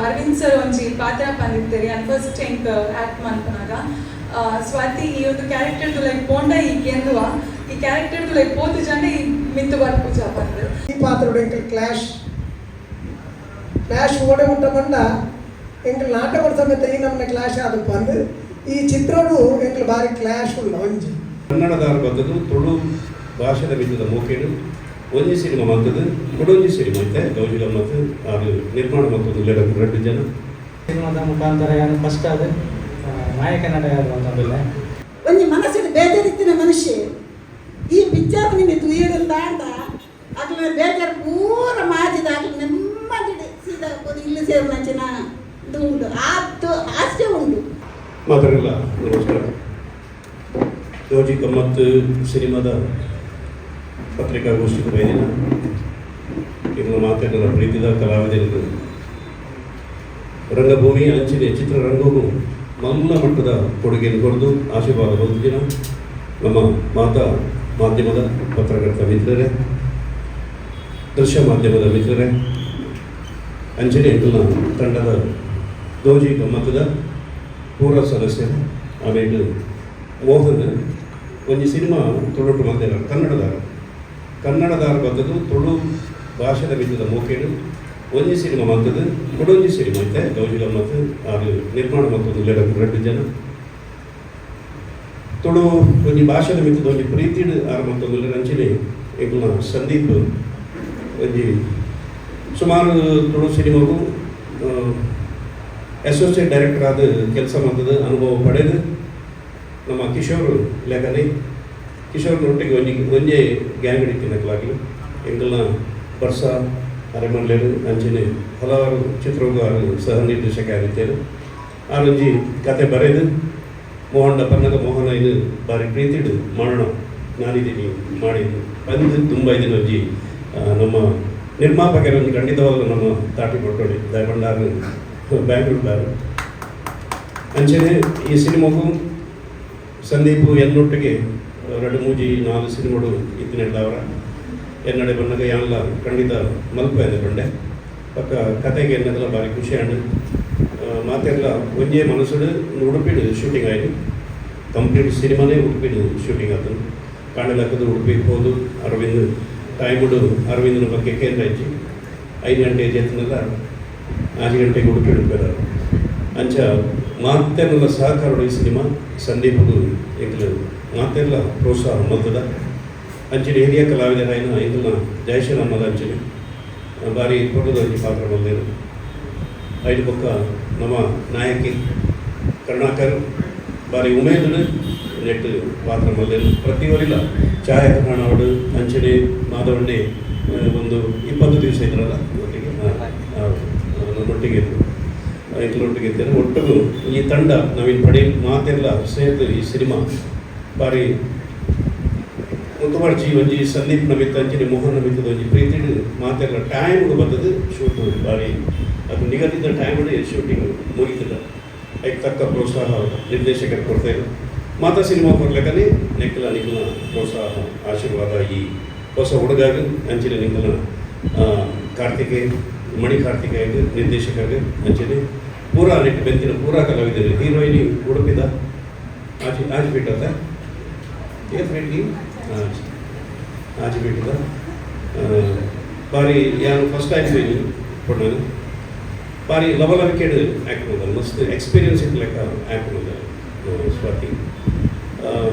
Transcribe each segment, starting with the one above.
Aravind sir ಒಂಜಿ ಪಾತ್ರ ಪಂದಿತ್ತೇರಿ. ಯಾನ್ ಫಸ್ಟ್ ಎಂಕ್ ಆಕ್ಟ್ ಮನ್ಪುನಾಗ, "ಸ್ವಾತಿ, ಈ ಒಂದು ಕ್ಯಾರೆಕ್ಟರ್ ಲೈಕ್ ಪೋಂಡ ಈ ಗೆಂದುವ, ಈ ಕ್ಯಾರೆಕ್ಟರ್ ಲೈಕ್ ಪೋತು ಜನ ಈ ಮಿತ್ತು ಬರ್ಪುಜ" ಪಂದ್. ಈ ಪಾತ್ರೋಡು ಎಂಕಲ್ ಕ್ಲಾಶ್ ಕ್ಲಾಶ್ ಓಡೆ ಮುಟ್ಟ ಬಂಡ ಎಂಕಲ್ ನಾಟಕ ಸಮೇತ ಈ ನಮ್ಮನೆ ಕ್ಲಾಶ್ ಆದಪ್ಪ ಅಂದು. ಈ ಚಿತ್ರೋಡು ಎಂಕಲ್ ಬಾರಿ ಕ್ಲಾಶ್ ಉಲ್ಲ ಒಂಜಿ. ಕನ್ನಡದಾರ ಬತ್ತದು ತುಳು ಭಾಷೆದ ಮಿತ್ತದ ಮೋಕೆಡು ಒಂಜಿ ಸಿನಿಮಾ ಮಲ್ತದು, ಕುಡೊಂಜಿ ಸಿನಿಮಾ ಇತ್ತೆ ಗೌಜಿ ಗಮ್ಮತ್ತು ಅದು ನಿರ್ಮಾಣ ಮಲ್ತೊಂದು ರಡ್ಡು ಜನ. ಸಿನಿಮಾದ ಮುಖಾಂತರ ಯಾನು ಫಸ್ಟ್ ಅದು ನಾಯಕ ನಟ ಯಾರು ಅಂತಂದಿಲ್ಲ. ಒಂಜಿ ಮನಸ್ಸಿಡು ಬೇಜಾರಿತ್ತಿನ ಮನುಷ್ಯ ಈ ಪಿಕ್ಚರ್ ನಿನ್ನೆ ತುಯ್ಯಡಲ್ ಆಂಡ ಅಕ್ಲೆನ ಬೇಜಾರು ಪೂರ ಮಾಜಿದ ಅಕ್ಲು ನೆಮ್ಮದಿಡ್ ಸೀದಾ ಪೋದು ಇಲ್ಲಿ ಸೇರಿನಂಚಿನ ಇದು ಉಂಡು, ಆತು ಆಸೆ ಉಂಡು. ಮಾತಾಡಿಲ್ಲ. ನಮಸ್ಕಾರ. ಗೌಜಿ ಗಮ್ಮತ್ ಸಿನಿಮಾದ ಪತ್ರಿಕಾಗೋಷ್ಠಿಗೆ ಬೈದಿನ ಇನ್ನು ಮಾತಾಡಿದ ಪ್ರೀತಿದ ಕಲಾವಿದರಿಗೆ, ರಂಗಭೂಮಿ ಅಂಚಿನ ಚಿತ್ರರಂಗವು ಮಲ್ಲ ಮಟ್ಟದ ಕೊಡುಗೆಯನ್ನು ಕೊಡದು ಆಶೀರ್ವಾದ ಹೊಂದಿನ ನಮ್ಮ ಮಾತಾ ಮಾಧ್ಯಮದ ಪತ್ರಕರ್ತ ಮಿತ್ರರೇ, ದೃಶ್ಯ ಮಾಧ್ಯಮದ ಮಿತ್ರರೇ, ಅಂಚನೆ ಎಂಕಲ್ನ ತಂಡದ ಗೌಜಿ ಗಮ್ಮತ್ತದ ಪೂರ ಸದಸ್ಯರು. ಆಮೇಲೆ ಮೋಹನ್ ಒಂಜಿ ಸಿನಿಮಾ ತುಳುಟು ಮಲ್ತೆರ್. ಕನ್ನಡದಾರ ಕನ್ನಡದಾರ ಬತ್ತದು ತುಳು ಭಾಷೆದ ಮಿತ್ತದ ಮೋಕೆಡು ಒಂಜಿ ಸಿನಿಮಾ ಮಲ್ತದು, ಕುಡೊಂಜಿ ಸಿನಿಮಾ ಇತ್ತೆ ಗೌಜಿ ಗಮ್ಮತ್ತು ಅದು ನಿರ್ಮಾಣ ಮಲ್ತೊಂದು ರಡ್ಡು ಜನ. ತುಳು ಒಂಜಿ ಭಾಷೆದ ಮಿತ್ತದ ಒಂಜಿ ಪ್ರೀತಿಡ್ ಆರ್ ಮಲ್ತೊಂದು. ಅಂಚನೆ ಎಂಕಲ್ನ ಸಂದೀಪ್ ಒಂಜಿ ಸುಮಾರು ತುಳು ಸಿನಿಮಾಗೂ ಅಸೋಸಿಯೇಟ್ ಡೈರೆಕ್ಟರ್ ಆದ ಕೆಲಸ ಮಾಡ್ತದೆ, ಅನುಭವ ಪಡೆದು. ನಮ್ಮ ಕಿಶೋರ್ ಲೇಖನಿ, ಕಿಶೋರ್ನೊಟ್ಟಿಗೆ ಒಂಜಿ ಒಂಜೇ ಗ್ಯಾಂಗ್ ಇತ್ತಿನಕ್ಲಾಗ್ಲಿ. ಎಂಕಲ್ನ ಬರ್ಸ ಅರೆಮಲ್ಲೇರು ಅಂಚನೆ ಹಲವಾರು ಚಿತ್ರಗೂ ಆರು ಸಹ ನಿರ್ದೇಶಕ ಆಗಿದ್ದೇನೆ. ಆರೊಂಜಿ ಕತೆ ಬರೆದು ಮೋಹನ್ ಪನ್ನಗ, ಮೋಹನ ಇದು ಬಾರಿ ಪ್ರೀತಿಡು ಮಾಡೋಣ, ನಾನಿದ್ದೀನಿ ಮಾಡಿ ಬಂದು ತುಂಬ ಇದನ್ನ ಒಂಜಿ ನಮ್ಮ ನಿರ್ಮಾಪಕರು ಒಂದು ಖಂಡಿತವಾಗ್ಲೂ ನಮ್ಮ ತಾಟಿ ಕೊಟ್ಟೋಡಿ ದಯಪಂಡಾರು ಬ್ಯಾಂಗ್ಳೂರ್ ಬಾರು. ಅಂಚನೆ ಈ ಸಿನಿಮಾಗೂ ಸಂದೀಪ್ ಎನ್ನೊಟ್ಟಿಗೆ ಎರಡು ಮೂಜಿ ನಾಲ್ಕು ಸಿನಿಮಾಡು ಇತ್ತಿನೆಡ್ದವರ ಎನ್ನಡೆ ಬನ್ನಗ ಯಾನ್ಲ ಖಂಡಿತ ಮಲ್ಪ ಪಂಡೆ. ಪಕ್ಕ ಕತೆಗೆ ಎನ್ನದಲ್ಲ ಭಾರಿ ಖುಷಿ ಆಂಡ್. ಮಾತೆಲ್ಲ ಒಂಜೇ ಮನಸ್ಸುಡು. ಉಡುಪಿಡು ಶೂಟಿಂಗ್ ಆಯ್ತು. ಕಂಪ್ಲೀಟ್ ಸಿನಿಮಾನೇ ಉಡುಪಿಡು ಶೂಟಿಂಗ್ ಆತನು. ಕಾಣಲಾಕದು ಉಡುಪಿಗೆ ಹೋದು ಅರವಿಂದ್ ಟೈಮುಡು ಅರವಿಂದನ ಬಗ್ಗೆ ಕೇಂದ್ರ ಇಜ್ಜಿ. 5 ಗಂಟೆ ಜೇತನಲ್ಲ, 5 ಗಂಟೆಗೆ ಉಡುಪಿ ಉಡುಪೇರ. ಅಂಚ ಮಾತೆಲ್ಲ ಸಹಕಾರ ಈ ಸಿನಿಮಾ ಸಂದೀಪಗು ಎಂಕಲು ಮಾತೆಲ್ಲ ಪ್ರೋತ್ಸಾಹ ಮಲ್ತದ. ಅಂಚಿನ ಹಿರಿಯ ಕಲಾವಿದರಾಯಿನ ಎಂಕಲ್ನ ಜಯಶೀಲಮ್ಮದ ಅಂಚಿನ ಬಾರಿ ಪೊರ್ಲುದ ಒಂಜಿ ಪಾತ್ರ ಬಂದೇರು. ಐದು ಪಕ್ಕ ನಮ್ಮ ನಾಯಕಿ ಕರುಣಾಕರ್ ಬಾರಿ ಉಮೇದುಡು ನೆಟ್ಟು ಪಾತ್ರ ಮಲ್ದೇರು. ಪ್ರತಿಯೊರಿಲ ಛಾಯಾಗ್ರಹಣ ಅವಡು. ಅಂಚನೆ ಮಾಧವಣ್ಣೆ ಒಂದು 20 ದಿವಸ ಇದ್ರಲ್ಲ ಒಟ್ಟಿಗೆ ನಮ್ಮೊಟ್ಟಿಗೆ ಇದ್ರು, ಎಂಕ್ಲೊಟ್ಟಿಗೆ ಇದ್ದೇನೆ. ಒಟ್ಟಿಗೂ ಈ ತಂಡ ನವೀನ್ ಪಡೇಲ್ ಮಾತೆಲ್ಲ ಸೇರ್ದು ಈ ಸಿನಿಮಾ ಬಾರಿ ಮುತ್ತುಮಾಡ್ಚಿ. ಒಂಜಿ ಸಂದೀಪ್ ನಮಿತ್ ಅಂಚನೆ ಮೋಹನ್ ನಮಿತ್ತದ ಒಂಜಿ ಪ್ರೀತಿಡ್ ಮಾತೆಲ್ಲ ಟೈಮ್ಗೆ ಬರ್ತದೆ. ಶೂಟ್ ಬಾರಿ ಅದು ನಿಗದಿತ ಟೈಮ್ ಶೂಟಿಂಗ್ ಮುಗಿತದೆ. ಅದಕ್ಕೆ ತಕ್ಕ ಪ್ರೋತ್ಸಾಹ ನಿರ್ದೇಶಕರು ಕೊಡ್ತಾರೆ. ಮಾತಾ ಸಿನಿಮಾ ಕೊರ್ಲೆಕ್ಕನೆ ನೆಕ್ಕಲ ನಿಕ್ಕಲ ಪ್ರೋತ್ಸಾಹ ಆಶೀರ್ವಾದ ಈ ಹೊಸ ಹುಡುಗಾಗ ಅಂಚಿನ ನಿಕ್ಕಲ ಕಾರ್ತಿಕೇಯ ಮಣಿ ಕಾರ್ತಿಕೇಯ ನಿರ್ದೇಶಕರಿಗೆ ಅಂಚನೆ ಪೂರಾ ನೆಟ್ ಬೆಂತಿನ ಪೂರಾ ಕಲಾವಿದರು. ಹೀರೋಯಿನಿ ಉಡುಪಿದ ಆಚೆ ಆಚೆ ಬಿಟ್ಟದ ಏತ್ ರೆಡ್ಡಿ ಆಚೆ ಬಿಟ್ಟದ. ಬಾರಿ ಯಾನು ಫಸ್ಟ್ ಟೈಮ್ ಪೊಣ್ಣು ಬಾರಿ ಲವಲವಿಕೆಡ್ ಆ್ಯಕ್ಟ್ ಮಾಡ್ತಾರೆ. ಮಸ್ತ್ ಎಕ್ಸ್ಪೀರಿಯನ್ಸ್ ಇತ್ತು ಲೆಕ್ಕ ಆ್ಯಕ್ಟ್ ಮಾಡ್ತಾರೆ ಸ್ವಾತಿ.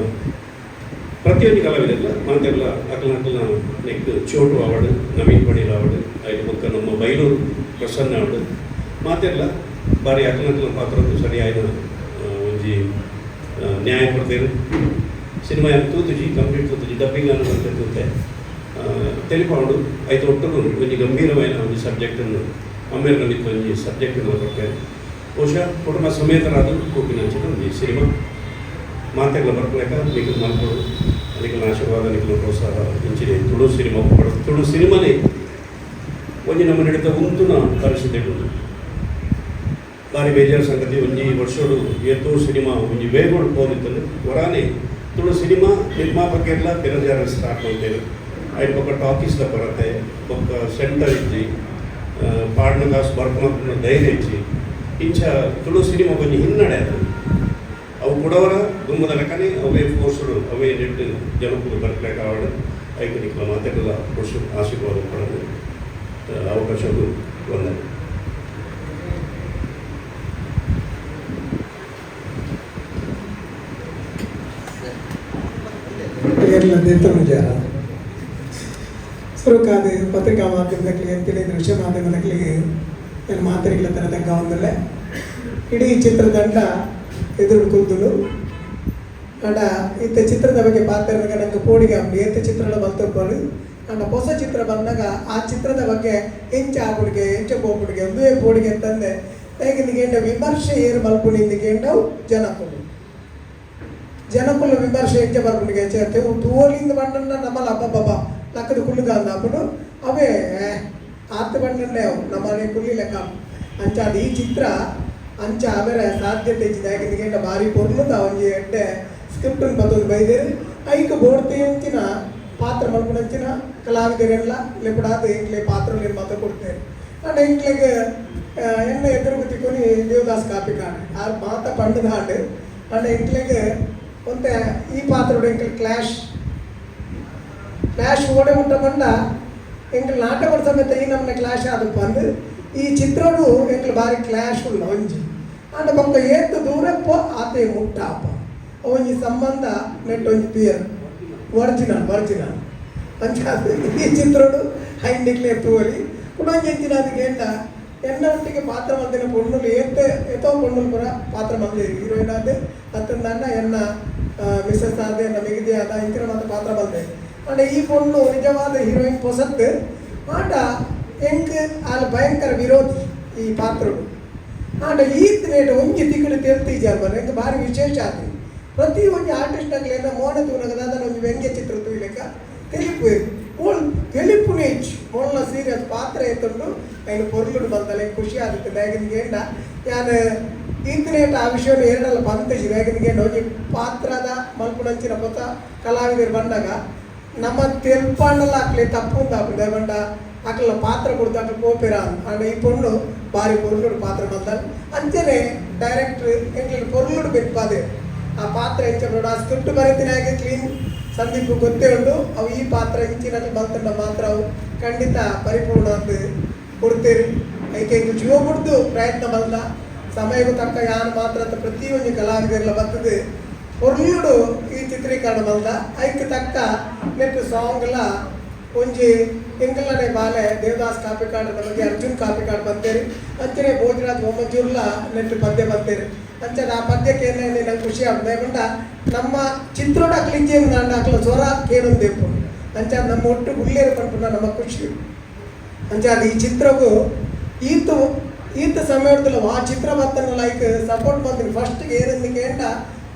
ಪ್ರತಿಯೊಂದು ಕಲಾವಿದಲ್ಲ ಮಾತೆಲ್ಲ ಅಕಲ್ನ ಅಕಲ್ನ ನೆಕ್ ಚೋಟು ಅವಾರ್ಡ್, ನವೀನ್ ಪಡೀಲ್ ಅವಾರ್ಡ್, ಐದು ಬೊಕ್ಕ ನಮ್ಮ ಬೈಲೂರು ಪ್ರಸನ್ನ ಅವಾರ್ಡ್. ಮಾತೆಲ್ಲ ಬಾರಿ ಅಕಲ್ನ ಅಕಲ್ನ ಪಾತ್ರ ಸರಿಯಾದ ಒಂಜಿ ನ್ಯಾಯ ಕೊಡ್ತೇವೆ. ಸಿನಿಮಾ ತೂತುಜಿ, ಕಂಪ್ಲೀಟ್ ತೂತುಜಿ, ಡಬ್ಬಿಂಗ್ ಅನ್ನು ಬಂತೆ ತೂತೆ ತೆಲಿಪಾಂಡು. ಐತ ಒಟ್ಟುಗು ಒಂಜಿ ಗಂಭೀರವಾದ ಒಂಜಿ ಸಬ್ಜೆಕ್ಟನ್ನು ಅಮ್ಮೇರ್ನಲ್ಲಿ ಒಂಜಿ ಸಬ್ಜೆಕ್ಟ್ ಕೊಡ್ತೇವೆ. ಬಹುಶಃ ಕುಟುಂಬ ಸಮೇತರಾದ ಕೂಪಿನಂಚಿನ ಒಂಜಿ ಸಿನಿಮಾ. ಮಾತೆಲ್ಲ ಬರ್ಪಲೇಕ ನಿಖಲ್ ಮಲ್ಪಡು. ನಿಖಲ್ನ ಆಶೀರ್ವಾದ, ನಿಖಲ್ನ ಪ್ರೋತ್ಸಾಹ ಇಂಚಿನ ತುಳು ಸಿನಿಮಾ, ತುಳು ಸಿನಿಮಾನೇ ಒಂಜಿ ನಮ್ಮ ನಡೀತ ಉಂತುನ ಪರಿಸ್ಥಿತಿ ಉಂಟು. ಬಾರಿ ಬೇಜಾರು ಸಂಗತಿ. ಒಂಜಿ ವರ್ಷೋಡು ಏತೋ ಸಿನಿಮಾ ಒಂಜಿ ವೇಗೋಡು ಪೋದಿತ್ತಂದ್ರೆ ಹೊರಾನೆ ತುಳು ಸಿನಿಮಾ ನಿರ್ಮಾಪಕರೆಲ್ಲ ಪಿರಜಾರ ಸ್ಟಾರ್ಟ್ ಮಾಡ್ತೇವೆ. ಐದು ಪಕ್ಕ ಟಾಕೀಸ್ದ ಕೊರತೆ, ಬೊಕ್ಕ ಸೆಂಟರ್ ಇಜ್ಜಿ. ಪಾಡ್ನ ಕಾಸು ಬರ್ಪುನ ಧೈರ್ಯ ಇಚ್ಚಿ ಇಂಚ ತುಳು ಸಿನಿಮಾ ಕೊಂಚ ಹಿನ್ನಡೆ ಅದು ಅವು ಕುಡವರ ದುಂಬದ ಲೆಕ್ಕನೆ ಅವೇ ಫೋರ್ಸ್ಡು ಅವೇ ನೆಟ್ಟು ಜನಕ್ಕೂ ಬರ್ಕಲೇಕ ಆವಡು ಐಕ ನಿಕ್ಕಲ ಮಾತೆಲ್ಲ ಖುಷಿ ಆಶೀರ್ವಾದ ಪಡೆದು ಅವಕಾಶಗಳು ವಂದನೆ. ನಿಜ ಸುರುಕಾದ ಪತ್ರಿಕಾ ಮಾಧ್ಯಮದಕ್ಕಲಿಗೆ ಅಂತೇಳಿ ದೃಶ್ಯ ಮಾಧ್ಯಮದಕ್ಕಲಿಗೆ ನಾನು ಮಾತರಿಗಳ ತರದಂಗ ಒಂದಲ್ಲೇ ಇಡೀ ಚಿತ್ರತಂಡ ಎದುರು ಕುಂತುಳು ಅಂಡ ಇತ್ತ ಚಿತ್ರದ ಬಗ್ಗೆ ಪಾತ್ರ ನಂಗೆ ಪೋಡಿಗೆ ಆಪುಂಡು ಏತ ಚಿತ್ರಲ ಮಲ್ತೊಪ್ಪಡು ಅಂಡ ಹೊಸ ಚಿತ್ರ ಬಂದಾಗ ಆ ಚಿತ್ರದ ಬಗ್ಗೆ ಎಂಚ ಆಪುಡಿಗೆ ಎಂಚ ಪೋಪುಡಿಗೆ ಒಂದುವೇ ಪೋಡಿಗೆ ಅಂತಂದೆ ಹೇಗೆ ವಿಮರ್ಶೆ ಏರು ಮಲ್ಪುನಿ ಇಂದಿಗೆಂಡವು ಜನಕುಲು ಜನಕುಲು ವಿಮರ್ಶೆ ಎಂಚ ಬರ್ಪುಂಡಿಗೆ ಚೇರ್ತೇವು ತೋಲಿಂದ ಬಂಡನ್ನ ನಮ್ಮಲ್ಲ ಅಬ್ಬಬ್ಬಬ್ಬ ಲಕ್ಕದ ಕುಳ್ಳುಗ ಅಂದಾಪುಂಡು ಅವೇ ಆತ ಬಂಡನ್ನೇ ಅವು ನಮ್ಮನೆ ಕುಳ್ಳಿ ಲೆಕ್ಕ ಅಂಚ ಅದು ಈ ಚಿತ್ರ ಅಂಚ ಅವರ ಸಾಧ್ಯತೆ ಇಜ್ಜಿದೆ ಯಾಕೆಂದ್ರೆ ಭಾರಿ ಪೊರ್ಲುದ ಒಂಜಿ ಎಡ್ಡೆ ಸ್ಕ್ರಿಪ್ಟ್ ಬತ್ತೊಂದು ಬೈದೇರು ಐಕ್ ಬೋಡ್ತಿ ಅಂಚಿನ ಪಾತ್ರ ಮಲ್ಪುನಂಚಿನ ಕಲಾವಿದರೆಲ್ಲ ಲೆಪಡಾದ ಎಂಕ್ಲೆ ಪಾತ್ರలు ಮಾತ್ರ ಕೊಡ್ತೇವೆ. ಅಂಡ್ ಎಂಕ್ಲೆಗ್ ಎನ್ನ ಎದುರು ತಿಕ್కొని ದೇವದಾಸ್ ಕಾಪಿ ಕಾಣೆ ಆ ಮಾತ ಪಂಡದ ಹಾಡು. ಅಂಡ್ ಎಂಕ್ಲೆಗ್ ಒಂತೆ ಈ ಪಾತ್ರೋಡು ಎಂಕ್ಲೆ ಕ್ಲಾಶ್ ಕ್ಲಾಶ್ ಓಡೆ ಮುಟ್ಟ ಬಂಡ ಎಂಕ್ಲೆ ನಾಟಕ ಸಮೇತ ಈ ನಮ್ಮನೆ ಕ್ಲಾಶ್ ಆದಪ್ಪ ಅಂದು ಈ ಚಿತ್ರೋಡು ಎಂಕ್ಲೆ ಭಾರಿ ಕ್ಲಾಶ್ ಉಲ್ಲ ಒಂಜಿ. ಅಂಡ ಬೊಕ್ಕ ಏತ್ ದೂರಪ್ಪ ಆತೆ ಮುಟ್ಟಾಪ ಒಂಜಿ ಸಂಬಂಧ ನೆಟ್ ಒಂಜಿ ಪಿಯರ್ ಒರಿಜಿನಲ್ ಒರಿಜಿನಲ್ ಅಂಚ ಈ ಚಿತ್ರೋಡು ಹೈಂಡಿಕ್ಲೆ ತೋರಿ ಕುಡೊಂಜಿ ಎಂಚಿನ ಅದಕ್ಕೆ ಎಂಡ ಎನ್ನ ಒಟ್ಟಿಗೆ ಪಾತ್ರ ಮಂದಿನ ಪೊಣ್ಣುಲು ಏತ್ ಏತೋ ಪೊಣ್ಣುಲು ಪೂರ ಪಾತ್ರ ಮಂದಿ ಹೀರೋಯಿನ್ ಆದ ಅತ್ತಂದಣ್ಣ ಎನ್ನ ಮಿಸಸ್ ಆದ ಎನ್ನ ಮಿಗಿದಿ ಆದ ಇಂಚಿನ ಮಾತ್ರ ಪಾತ್ರ ಬಂದೆ. ಅಂಡ ಈ ಪೊಣ್ಣು ನಿಜವಾದ ಹೀರೋಯಿನ್ ಪೊಸತ್ತು ಆಂಡ ಎಂಕ್ ಆಲ್ ಭಯಂಕರ ವಿರೋಧಿ ಈ ಪಾತ್ರಡು. ಆಂಡ ಈತ್ ನೇಟ್ ಒಂಜಿ ತಿಕ್ಕಡು ತೆಲ್ತೀಜಾರ್ ಬರ ಎಂಕ್ ಭಾರಿ ವಿಶೇಷ ಆತು. ಪ್ರತಿ ಒಂಜಿ ಆರ್ಟಿಸ್ಟ್ ಆಗ್ಲೇನ ಮೋನ ತೂನಗ ದಾದನ ಒಂಜಿ ವ್ಯಂಗ್ಯ ಚಿತ್ರ ತೂಯ್ಲೆಕ್ಕ ತೆಲಿಪು ಮೋಲ್ ತೆಲಿಪುನೇ ಇಚ್ಚು ಮೊಲ್ಲ ಸೀರಿಯಸ್ ಪಾತ್ರ ಎತ್ತುಂಡು ಐನು ಪೊರ್ಲುಡು ಬಂದಲೆ ಖುಷಿ ಆಗುತ್ತೆ. ಬ್ಯಾಗಿನ ಗೇಂಡ ಯಾನ್ ಈತನೇಟ ಆ ವಿಷಯವನ್ನು ಎರಡಲ್ಲ ಬಂತಿಜಿ ಬ್ಯಾಗಿನ ಗೇಂಡ ಒಂಜಿ ಪಾತ್ರದ ಮಲ್ಪುನಂಚಿನ ಪೊಸ ಕಲಾವಿದರು ಬಂದಾಗ ನಮ್ಮ ತೆಲ್ಪಾಂಡಲ ಆಕ್ಲೆ ತಪ್ಪು ಆಪುಂಡು ಬಂಡ ಅಕ್ಲ ಪಾತ್ರ ಕೊಡ್ದು ಅಕ್ಲೆ ಪೋಪೆರ ಅಂಡ ಈ ಪೊಣ್ಣು ಭಾರಿ ಪೊರ್ಲುಡು ಪಾತ್ರ ಬಂದಾಲ್ ಅಂಚನೆ ಡೈರೆಕ್ಟ್ರ್ ಎಂಕ್ಲೆನ್ ಪೊರ್ಲುಡು ಬೆನ್ಪಾದೆ ಆ ಪಾತ್ರ ಎಂಚ ಬರೋಡು ಆ ಸ್ಕ್ರಿಪ್ಟ್ ಬರೀತಿನಾಗೆ ಕ್ಲೀನ್ ಸಂದೀಪ್ ಗೊತ್ತೇ ಉಂಟು ಅವು ಈ ಪಾತ್ರ ಇಂಚಿನ ಬಂತಂಡ ಮಾತ್ರ ಅವು ಖಂಡಿತ ಪರಿಪೂರ್ಣ ಅಂತ ಕೊಡ್ತೇರಿ. ಐಕೆ ಎಂಕ್ ಜೀವ ಕೊಡ್ದು ಪ್ರಯತ್ನ ಬಂದ ಸಮಯಕ್ಕೂ ತಕ್ಕ ಯಾನ್ ಮಾತ್ರ ಅಂತ ಪ್ರತಿಯೊಂದು ಕಲಾವಿದರೆಲ್ಲ ಬರ್ತದೆ ಪೊರ್ಲುಡು ಈ ಚಿತ್ರೀಕರಣ ಬಂದ ಐಕ್ ತಕ್ಕ ನೆಟ್ ಸಾಂಗ್ ಎಲ್ಲ ಒಂಜಿ ಎಂಕಲ್ನನೆ ಬಾಲೆ ದೇವದಾಸ್ ಕಾಪಿಕಾಡ್ ಬಗ್ಗೆ ಅರ್ಜುನ್ ಕಾಪಿಕಾಡ್ ಬಂತೇರಿ ಅಂಚನೆ ಭೋಜರಾಜ್ ಓಮಂಜೂರ್ಲ ನೆಟ್ ಪದ್ಯ ಬಂತೇರಿ ಅಂಚನೆ ಆ ಪದ್ಯಕ್ಕೆ ಏನೇ ನಂಗೆ ಖುಷಿ ಆಗ್ತದೆ ಬಂಡ ನಮ್ಮ ಚಿತ್ರೋಡ ಕ್ಲಿಂಜೇನು ನಾಂಡ ಅಕ್ಲ ಸ್ವರ ಕೇಳೊಂದೇಪು ಅಂಚ ನಮ್ಮ ಒಟ್ಟು ಗುಲ್ಲೇರು ಪನ್ಪುನ ನಮ್ಮ ಖುಷಿ. ಅಂಚ ಅದು ಈ ಚಿತ್ರಗೂ ಈತು ಈತ ಸಮಯದಲ್ಲಿ ಆ ಚಿತ್ರ ಬತ್ತನ ಲೈಕ್ ಸಪೋರ್ಟ್ ಬಂದಿನಿ ಫಸ್ಟ್ ಏನಂದು ಕೇಂಡ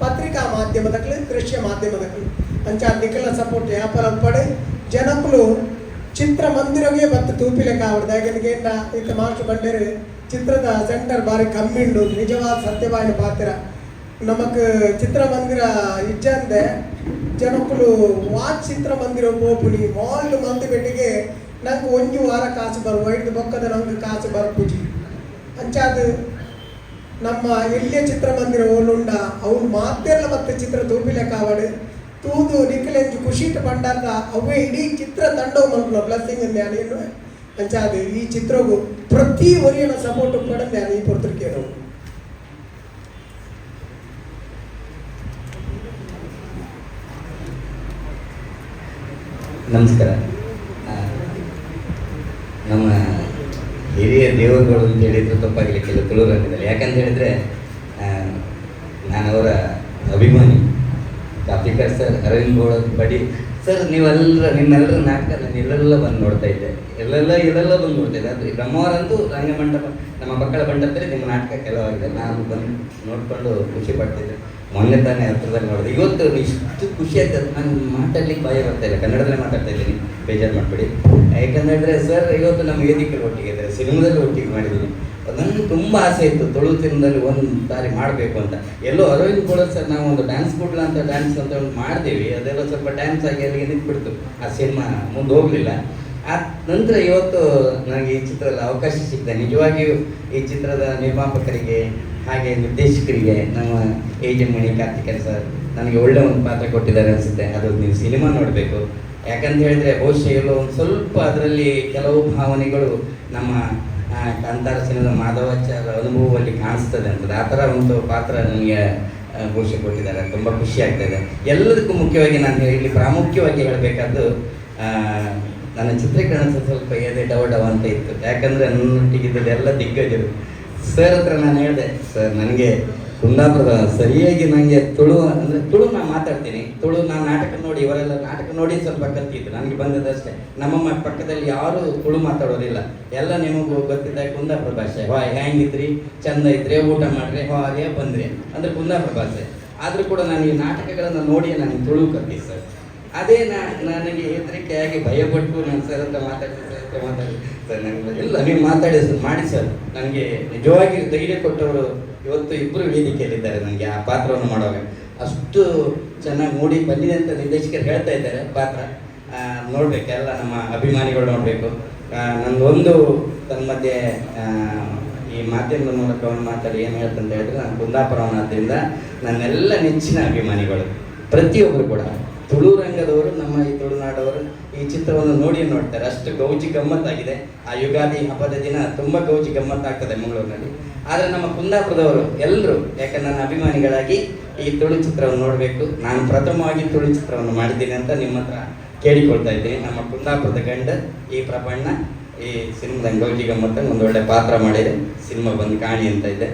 ಪತ್ರಿಕಾ ಮಾಧ್ಯಮದಕ್ಲು ದೃಶ್ಯ ಮಾಧ್ಯಮದಕ್ಲು ಅಂಚ ನಿಖಲ ಸಪೋರ್ಟ್ ಯಾಪಲ ಪಡೆ ಜನಕುಲು ಚಿತ್ರ ಮಂದಿರವೇ ಬತ್ತು ತೂಪಿಲೆ ಕಾವಡ್ದು ಯಾಕಂದ್ರೆ ಕೇಂಡ ಈತ ಮಾಸ್ಟರ್ ಬಂಡೇರು ಚಿತ್ರದ ಸೆಂಟರ್ ಬಾರಿ ಕಮ್ಮಿಂಡು ನಿಜವಾದ ಸತ್ಯವಾಯಿನ ಪಾತ್ರ ನಮಕ್ ಚಿತ್ರಮಂದಿರ ಇಜ್ಜಂದೆ ಜನಕುಲು ವಾ ಚಿತ್ರಮಂದಿರ ಪೋಪುನಿ ಮಾಲ್ ಮಂದಿ ಬೆಟ್ಟಿಗೆ ನಂಗೆ ಒಂಜಿ ವಾರ ಕಾಸು ಬರುವ ಐದು ಬೊಕ್ಕದ ನಂಗೆ ಕಾಸು ಬರ್ಪುಜಿ. ಅಂಚಾದ ನಮ್ಮ ಎಲ್ಲಿಯ ಚಿತ್ರಮಂದಿರ ಓಲುಂಡ ಅವ್ರು ಮಾತೆಲ್ಲ ಮತ್ತೆ ಚಿತ್ರ ತೂಪಿಲೆ ಕಾವಡು ತೂದು ನಿಖಲೆಂಜು ಖುಷಿಟ್ ಪಂಡಾರ್ದ ಅವೇ ಇಡೀ ಚಿತ್ರ ತಂಡವು ಮಲ್ಪುನ ಬ್ಲೆಸ್ಸಿಂಗ್ ಧ್ಯಾನ ಅಂಚಾದ ಈ ಚಿತ್ರಗೂ ಪ್ರತಿ ಒರಿಯನ ಸಪೋರ್ಟ್ ಪಡ ಧ್ಯಾನ ಈ ಪೊರ್ತುರ್ಕೇನವು. ನಮಸ್ಕಾರ. ನಮ್ಮ ಹಿರಿಯ ದೇವರುಗಳು ಅಂತ ಹೇಳಿದ್ರು ತಪ್ಪಾಗಲಿಕ್ಕಿಲ್ಲ ತುಳು ರಂಗದಲ್ಲಿ. ಯಾಕಂತ ಹೇಳಿದರೆ ನಾನು ಅವರ ಅಭಿಮಾನಿ. ಕಾಪಿಕಾಡ್ ಸರ್, ಅರವಿಂದ್ ಗೌಡ ಬಡಿ ಸರ್, ನೀವೆಲ್ಲರ ನಿಮ್ಮೆಲ್ಲರ ನಾಟಕ ನಾನು ಎಲ್ಲೆಲ್ಲ ಬಂದು ನೋಡ್ತಾ ಇದ್ದೆ, ಎಲ್ಲೆಲ್ಲ ಎಲ್ಲೆಲ್ಲ ಬಂದು ನೋಡ್ತಾ ಇದ್ದೆ. ಅದು ಬ್ರಹ್ಮವರಂತೂ ರಂಗಮಂಟಪ ನಮ್ಮ ಮಕ್ಕಳ ಮಂಟಪದಲ್ಲಿ ನಿಮ್ಮ ನಾಟಕ ಕೆಲವಾಗಿದೆ, ನಾನು ಬಂದು ನೋಡಿಕೊಂಡು ಖುಷಿ ಪಡ್ತಿದ್ದೆ. ಮೊನ್ನೆ ತಾನೇ ಹತ್ರದಲ್ಲಿ ನೋಡಿದೆ, ಇವತ್ತು ಇಷ್ಟು ಖುಷಿ ಆಗ್ತದೆ. ನಾನು ಮಾತಾಡ್ಲಿಕ್ಕೆ ಭಯ ಬರ್ತಾ ಇಲ್ಲ, ಕನ್ನಡದಲ್ಲೇ ಮಾತಾಡ್ತಾ ಇದ್ದೀನಿ, ಬೇಜಾರು ಮಾಡಬೇಡಿ. ಯಾಕಂತ ಹೇಳಿದ್ರೆ ಸರ್, ಇವತ್ತು ನಮ್ಮ ವೇದಿಕೆಯಲ್ಲಿ ಒಟ್ಟಿಗೆ ಇದ್ದಾರೆ, ಸಿನಿಮಾದಲ್ಲಿ ಒಟ್ಟಿಗೆ ಮಾಡಿದ್ದೀನಿ. ನನಗೆ ತುಂಬ ಆಸೆ ಇತ್ತು ತುಳು ಸಿನಿಮಾದಲ್ಲಿ ಒಂದು ಸಾರಿ ಮಾಡಬೇಕು ಅಂತ. ಎಲ್ಲೋ ಅರವಿಂದ್ ಗೌಡ ಸರ್ ನಾವು ಒಂದು ಡ್ಯಾನ್ಸ್ ಕೊಡ್ಲ ಅಂತ ಡ್ಯಾನ್ಸ್ ಅಂತ ಒಂದು ಮಾಡಿದೀವಿ, ಅದೆಲ್ಲ ಸ್ವಲ್ಪ ಡ್ಯಾನ್ಸ್ ಆಗಿ ಅಲ್ಲಿಗೆ ನಿಂತ್ಬಿಡ್ತು, ಆ ಸಿನಿಮಾ ಮುಂದೆ ಹೋಗಲಿಲ್ಲ. ಆ ನಂತರ ಇವತ್ತು ನನಗೆ ಈ ಚಿತ್ರದಲ್ಲಿ ಅವಕಾಶ ಸಿಕ್ಕಿದೆ. ನಿಜವಾಗಿಯೂ ಈ ಚಿತ್ರದ ನಿರ್ಮಾಪಕರಿಗೆ ಹಾಗೆ ನಿರ್ದೇಶಕರಿಗೆ, ನಮ್ಮ ಎ ಜೆ ಮಣಿ ಕಾರ್ತಿಕೇಯನ್ ಸರ್ ನನಗೆ ಒಳ್ಳೆ ಒಂದು ಪಾತ್ರ ಕೊಟ್ಟಿದ್ದಾರೆ ಅನಿಸುತ್ತೆ. ಅದು ನೀವು ಸಿನಿಮಾ ನೋಡಬೇಕು. ಯಾಕಂತ ಹೇಳಿದರೆ ಬಹುಶಃ ಎಲ್ಲೋ ಒಂದು ಸ್ವಲ್ಪ ಅದರಲ್ಲಿ ಕೆಲವು ಭಾವನೆಗಳು ನಮ್ಮ ಕಾಂತಾರ ಸಿನಿಮಾದ ಮಾಧವಾಚಾರ್ಯ ಅನುಭವದಲ್ಲಿ ಕಾಣಿಸ್ತದೆ ಅಂತದ್ದು. ಆ ಥರ ಒಂದು ಪಾತ್ರ ನನಗೆ ಬಹುಶಃ ಕೊಟ್ಟಿದ್ದಾರೆ. ತುಂಬ ಖುಷಿ ಆಗ್ತಾಯಿದೆ. ಎಲ್ಲದಕ್ಕೂ ಮುಖ್ಯವಾಗಿ ನಾನು ಇಲ್ಲಿ ಪ್ರಾಮುಖ್ಯವಾಗಿ ಹೇಳಬೇಕಾದ್ದು, ನನ್ನ ಚಿತ್ರೀಕರಣ ಸ್ವಲ್ಪ ಎದೆ ಡವ ಡವ ಅಂತ ಇತ್ತು. ಯಾಕಂದರೆ ನನ್ನೊಟ್ಟಿಗಿದ್ದದ್ದು ಎಲ್ಲ ದಿಗ್ಗಜರು. ಸರ್ ಹತ್ರ ನಾನು ಹೇಳಿದೆ, ಸರ್ ನನಗೆ ಕುಂದಾಪುರದ ಸರಿಯಾಗಿ ನನಗೆ ತುಳು ಅಂದರೆ ತುಳು ನಾನು ಮಾತಾಡ್ತೀನಿ, ತುಳು ನಾನು ನಾಟಕ ನೋಡಿ, ಇವರೆಲ್ಲ ನಾಟಕ ನೋಡಿ ಸ್ವಲ್ಪ ಕಲ್ತಿದ್ದು, ನನಗೆ ಬಂದದ್ದಷ್ಟೇ. ನಮ್ಮಮ್ಮ ಪಕ್ಕದಲ್ಲಿ ಯಾರೂ ತುಳು ಮಾತಾಡೋರಿಲ್ಲ, ಎಲ್ಲ ನಿಮಗೂ ಗೊತ್ತಿದ್ದ ಕುಂದಾಪುರ ಭಾಷೆ. ಹಾ, ಹೆಂಗಿದ್ರಿ, ಚಂದ ಇದ್ರಿ, ಊಟ ಮಾಡ್ರಿ, ಹಾರೇ ಬಂದ್ರಿ ಅಂದರೆ ಕುಂದಾಪುರ ಭಾಷೆ. ಆದರೂ ಕೂಡ ನಾನು ಈ ನಾಟಕಗಳನ್ನು ನೋಡಿ ನಾನು ತುಳು ಕಲ್ತಿದ್ದೆ ಸರ್. ಅದೇ ನನಗೆ ಹೆದರಿಕೆಯಾಗಿ ಭಯಪಟ್ಟು ನಾನು ಸರ್ ಹತ್ರ ಮಾತಾಡ್ತೀನಿ, ಸರ್ ಹತ್ರ ಮಾತಾಡಿ, ಸರ್ ನನಗೆ ಇಲ್ಲ ನೀವು ಮಾತಾಡಿ ಸರ್, ಮಾಡಿ ಸರ್. ನನಗೆ ನಿಜವಾಗಿ ಧೈರ್ಯ ಕೊಟ್ಟವರು ಇವತ್ತು ಇಬ್ಬರು ವೇದಿಕೆಯಲ್ಲಿದ್ದಾರೆ. ನನಗೆ ಆ ಪಾತ್ರವನ್ನು ಮಾಡುವಾಗ ಅಷ್ಟು ಚೆನ್ನಾಗಿ ಮೂಡಿ ಬಂದಿದೆ ಅಂತ ನಿರ್ದೇಶಕರು ಹೇಳ್ತಾ ಇದ್ದಾರೆ. ಪಾತ್ರ ನೋಡಬೇಕು, ಎಲ್ಲ ನಮ್ಮ ಅಭಿಮಾನಿಗಳು ನೋಡಬೇಕು. ನಂದೊಂದು ತನ್ನ ಮಧ್ಯೆ ಈ ಮಾಧ್ಯಮದ ಮೂಲಕ ಅವನು ಮಾತಾಡಿ ಏನು ಹೇಳ್ತಂತ ಹೇಳಿದ್ರೆ, ನಾನು ಕುಂದಾಪುರವನಾದ್ದರಿಂದ ನನ್ನೆಲ್ಲ ನೆಚ್ಚಿನ ಅಭಿಮಾನಿಗಳು ಪ್ರತಿಯೊಬ್ಬರು ಕೂಡ ತುಳು ರಂಗದವರು, ನಮ್ಮ ಈ ತುಳುನಾಡವರು ಈ ಚಿತ್ರವನ್ನು ನೋಡಿ ನೋಡ್ತಾರೆ. ಅಷ್ಟು ಗೌಜಿ ಗಮ್ಮತ್ತಾಗಿದೆ. ಆ ಯುಗಾದಿ ಹಬ್ಬದ ದಿನ ತುಂಬ ಗೌಜಿ ಗಮ್ಮತ್ತಾಗ್ತದೆ ಮಂಗಳೂರಿನಲ್ಲಿ. ಆದರೆ ನಮ್ಮ ಕುಂದಾಪುರದವರು ಎಲ್ಲರೂ ಯಾಕಂದ್ರೆ ನನ್ನ ಅಭಿಮಾನಿಗಳಾಗಿ ಈ ತುಳು ಚಿತ್ರವನ್ನು ನೋಡಬೇಕು. ನಾನು ಪ್ರಥಮವಾಗಿ ತುಳು ಚಿತ್ರವನ್ನು ಮಾಡಿದ್ದೀನಿ ಅಂತ ನಿಮ್ಮ ಹತ್ರ ಕೇಳಿಕೊಳ್ತಾ ಇದ್ದೀನಿ. ನಮ್ಮ ಕುಂದಾಪುರದ ಗಂಡ ಈ ಪ್ರಪಣ್ಣ ಈ ಸಿನಿಮಾದ ಗೌಜಿ ಗಮ್ಮತ್ತ ಒಂದು ಒಳ್ಳೆ ಪಾತ್ರ ಮಾಡಿದೆ. ಸಿನಿಮಾ ಬಂದು ಕಾಣಿ ಅಂತ ಇದೆ.